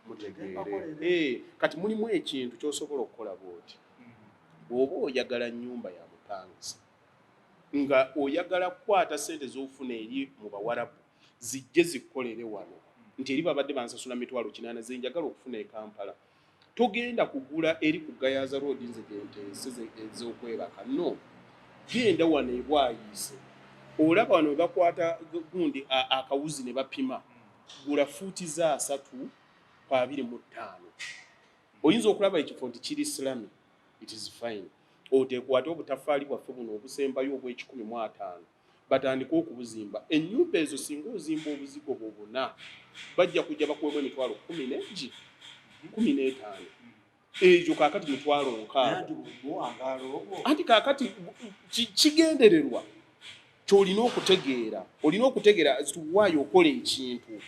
Speaker 2: mutegeere.
Speaker 1: Bakolere.
Speaker 2: Kati mulimu ekintu ky'osobola okukola bw'oti: bw'oba oyagala nnyumba ya bupangisa, nga oyagala kukwata sente z'ofuna eri mu bawarabu zijje zikkolere wano, nti eri babadde bansasula 800,000 ze njagala okufuna e Kampala, togenda kugula eri ku Gayaza Road nze gyenteese ez'okwebaka. No, genda wano ebwayiise, olaba wano we bakwata gundi akawuzi ne bapima, gula fuuti za 30 ku 25. Oyinza okulaba ekifo nti kiri slum, it is fine. Otekwate obutafaali bwaffe buno obusembayo obw'150, batandike okubuzimba ennyumba ezo. Singa ozimba obuzigo bwo buna, bajja kujja bakuwemu 100,000 n'egi. 15, ekyo kaakati mitwalo
Speaker 1: Naye
Speaker 2: 60.
Speaker 1: Anti bw'owangaala ogwo.
Speaker 2: Anti kaakati kigendererwa kyolina okutegeera, olina okutegeera waayo okola ekintu.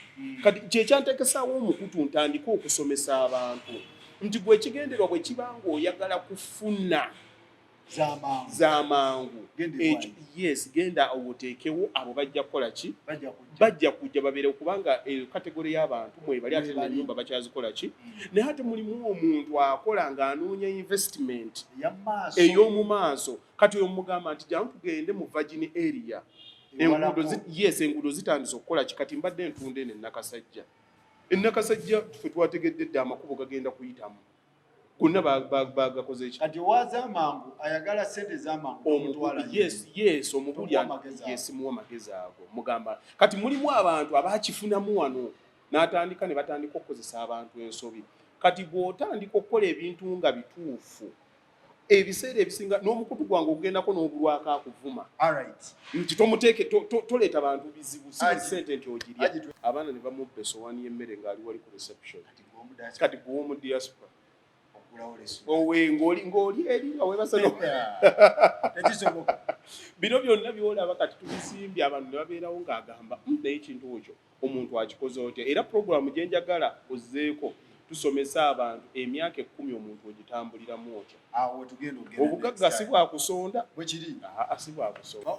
Speaker 2: Kati kyekyantekesaawo omukutu ntandike okusomesa abantu nti gwe ekigendererwa bwe kiba ng'oyagala kufuna
Speaker 1: z'amangu,
Speaker 2: z'amangu,
Speaker 1: Genda
Speaker 2: ekyo
Speaker 1: ewaayo.
Speaker 2: Yes, genda oteekewo abo bajja kukola ki?
Speaker 1: Bajja kujja.
Speaker 2: Bajja kujja babeere, kubanga eyo category y'abantu mwebali, ate
Speaker 1: Mwebali.
Speaker 2: nenyumba bakyazikola ki. Naye ate mulimu omuntu akola ng'anoonya investment
Speaker 1: ey'amaaso.
Speaker 2: Ey'omu maaso. Kati oyo mugamba nti jangu tugende mu virgin area, enguudo
Speaker 1: Ewalako.
Speaker 2: Yes, enguudo zitandise okukola ki. Kati mbadde ntunda eno enakasajja, enakasajja ffe twategedde dda amakubo gagenda kuyitamu gonna, bagakoze ki.
Speaker 1: Kati owaaza amangu ayagala sente z'amangu omutwala.
Speaker 2: Yes, omubuli.
Speaker 1: Tomuwa amagezi ago.
Speaker 2: Yes, muwa amagezi ago. Mugamba kati mulimu abantu abakifunamu wano n'atandika ne batandika okukozesa abantu ensobi. Kati bw'otandika okukola ebintu nga bituufu, ebiseera ebisinga n'omukutu gwange ogugendako n'obulwako akuvuma
Speaker 1: Alright.
Speaker 2: nti tomuteeke toleeta bantu bizibu si
Speaker 1: Haji.
Speaker 2: sente nti ogirya.
Speaker 1: Haji,
Speaker 2: Abaana ne bamubba esowaani y'emmere ng'ali wali ku reception.
Speaker 1: Kati gwe diaspora
Speaker 2: Kati gwe omu diaspora
Speaker 1: ogulawo restaurant.
Speaker 2: Owe ng'oli eri nga weebase
Speaker 1: Tekisoboka.
Speaker 2: Bino byonna byolaba kati tubisimbye, abantu ne babeerawo ng'agamba, naye ekintu ekyo omuntu akikoze otya?" Era puroguramu gye njagala ozzeeko, tusomesa abantu emyaka 10 omuntu ogitambuliramu otya.
Speaker 1: Awo wetugenda okugenda
Speaker 2: Obugagga
Speaker 1: next
Speaker 2: si
Speaker 1: time.
Speaker 2: bwakusonda.
Speaker 1: Bwe kiri.
Speaker 2: Aa, si bwakusonda.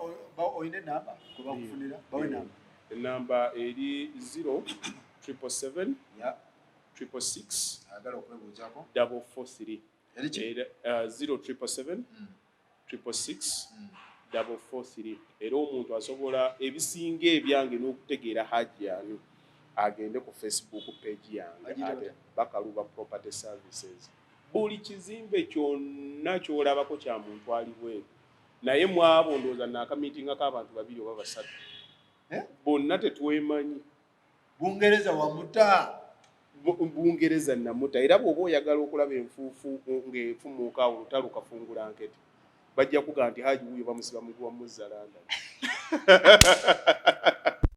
Speaker 1: Olina enamba kwe bakufunira? Bawe enamba.
Speaker 2: Enamba eri 0 777 666
Speaker 1: Ayagala okwebuuzaako.
Speaker 2: 443.
Speaker 1: Eri ki?
Speaker 2: Era 0 777 666 443. Era omuntu asobola ebisinga ebyange n'okutegeera Haji ani, agende ku Facebook page yange.
Speaker 1: Bagiyita
Speaker 2: ate
Speaker 1: batya?
Speaker 2: Bakaluba Property Services. Buli kizimbe kyonna kyolabako kya muntu ali bweru, naye mwabo ndowooza naakamiitingako abantu babiri oba basatu.
Speaker 1: Eh?
Speaker 2: Bonna tetwemanyi.
Speaker 1: Bungereza wamuta.
Speaker 2: Bungereza namuta. Era bw'oba oyagala okulaba enfuufu ng'efumuuka awo, olutalo kafungula nkete, bajja kugaa nti Haji wuuyo bamusiba muguwa muzza London.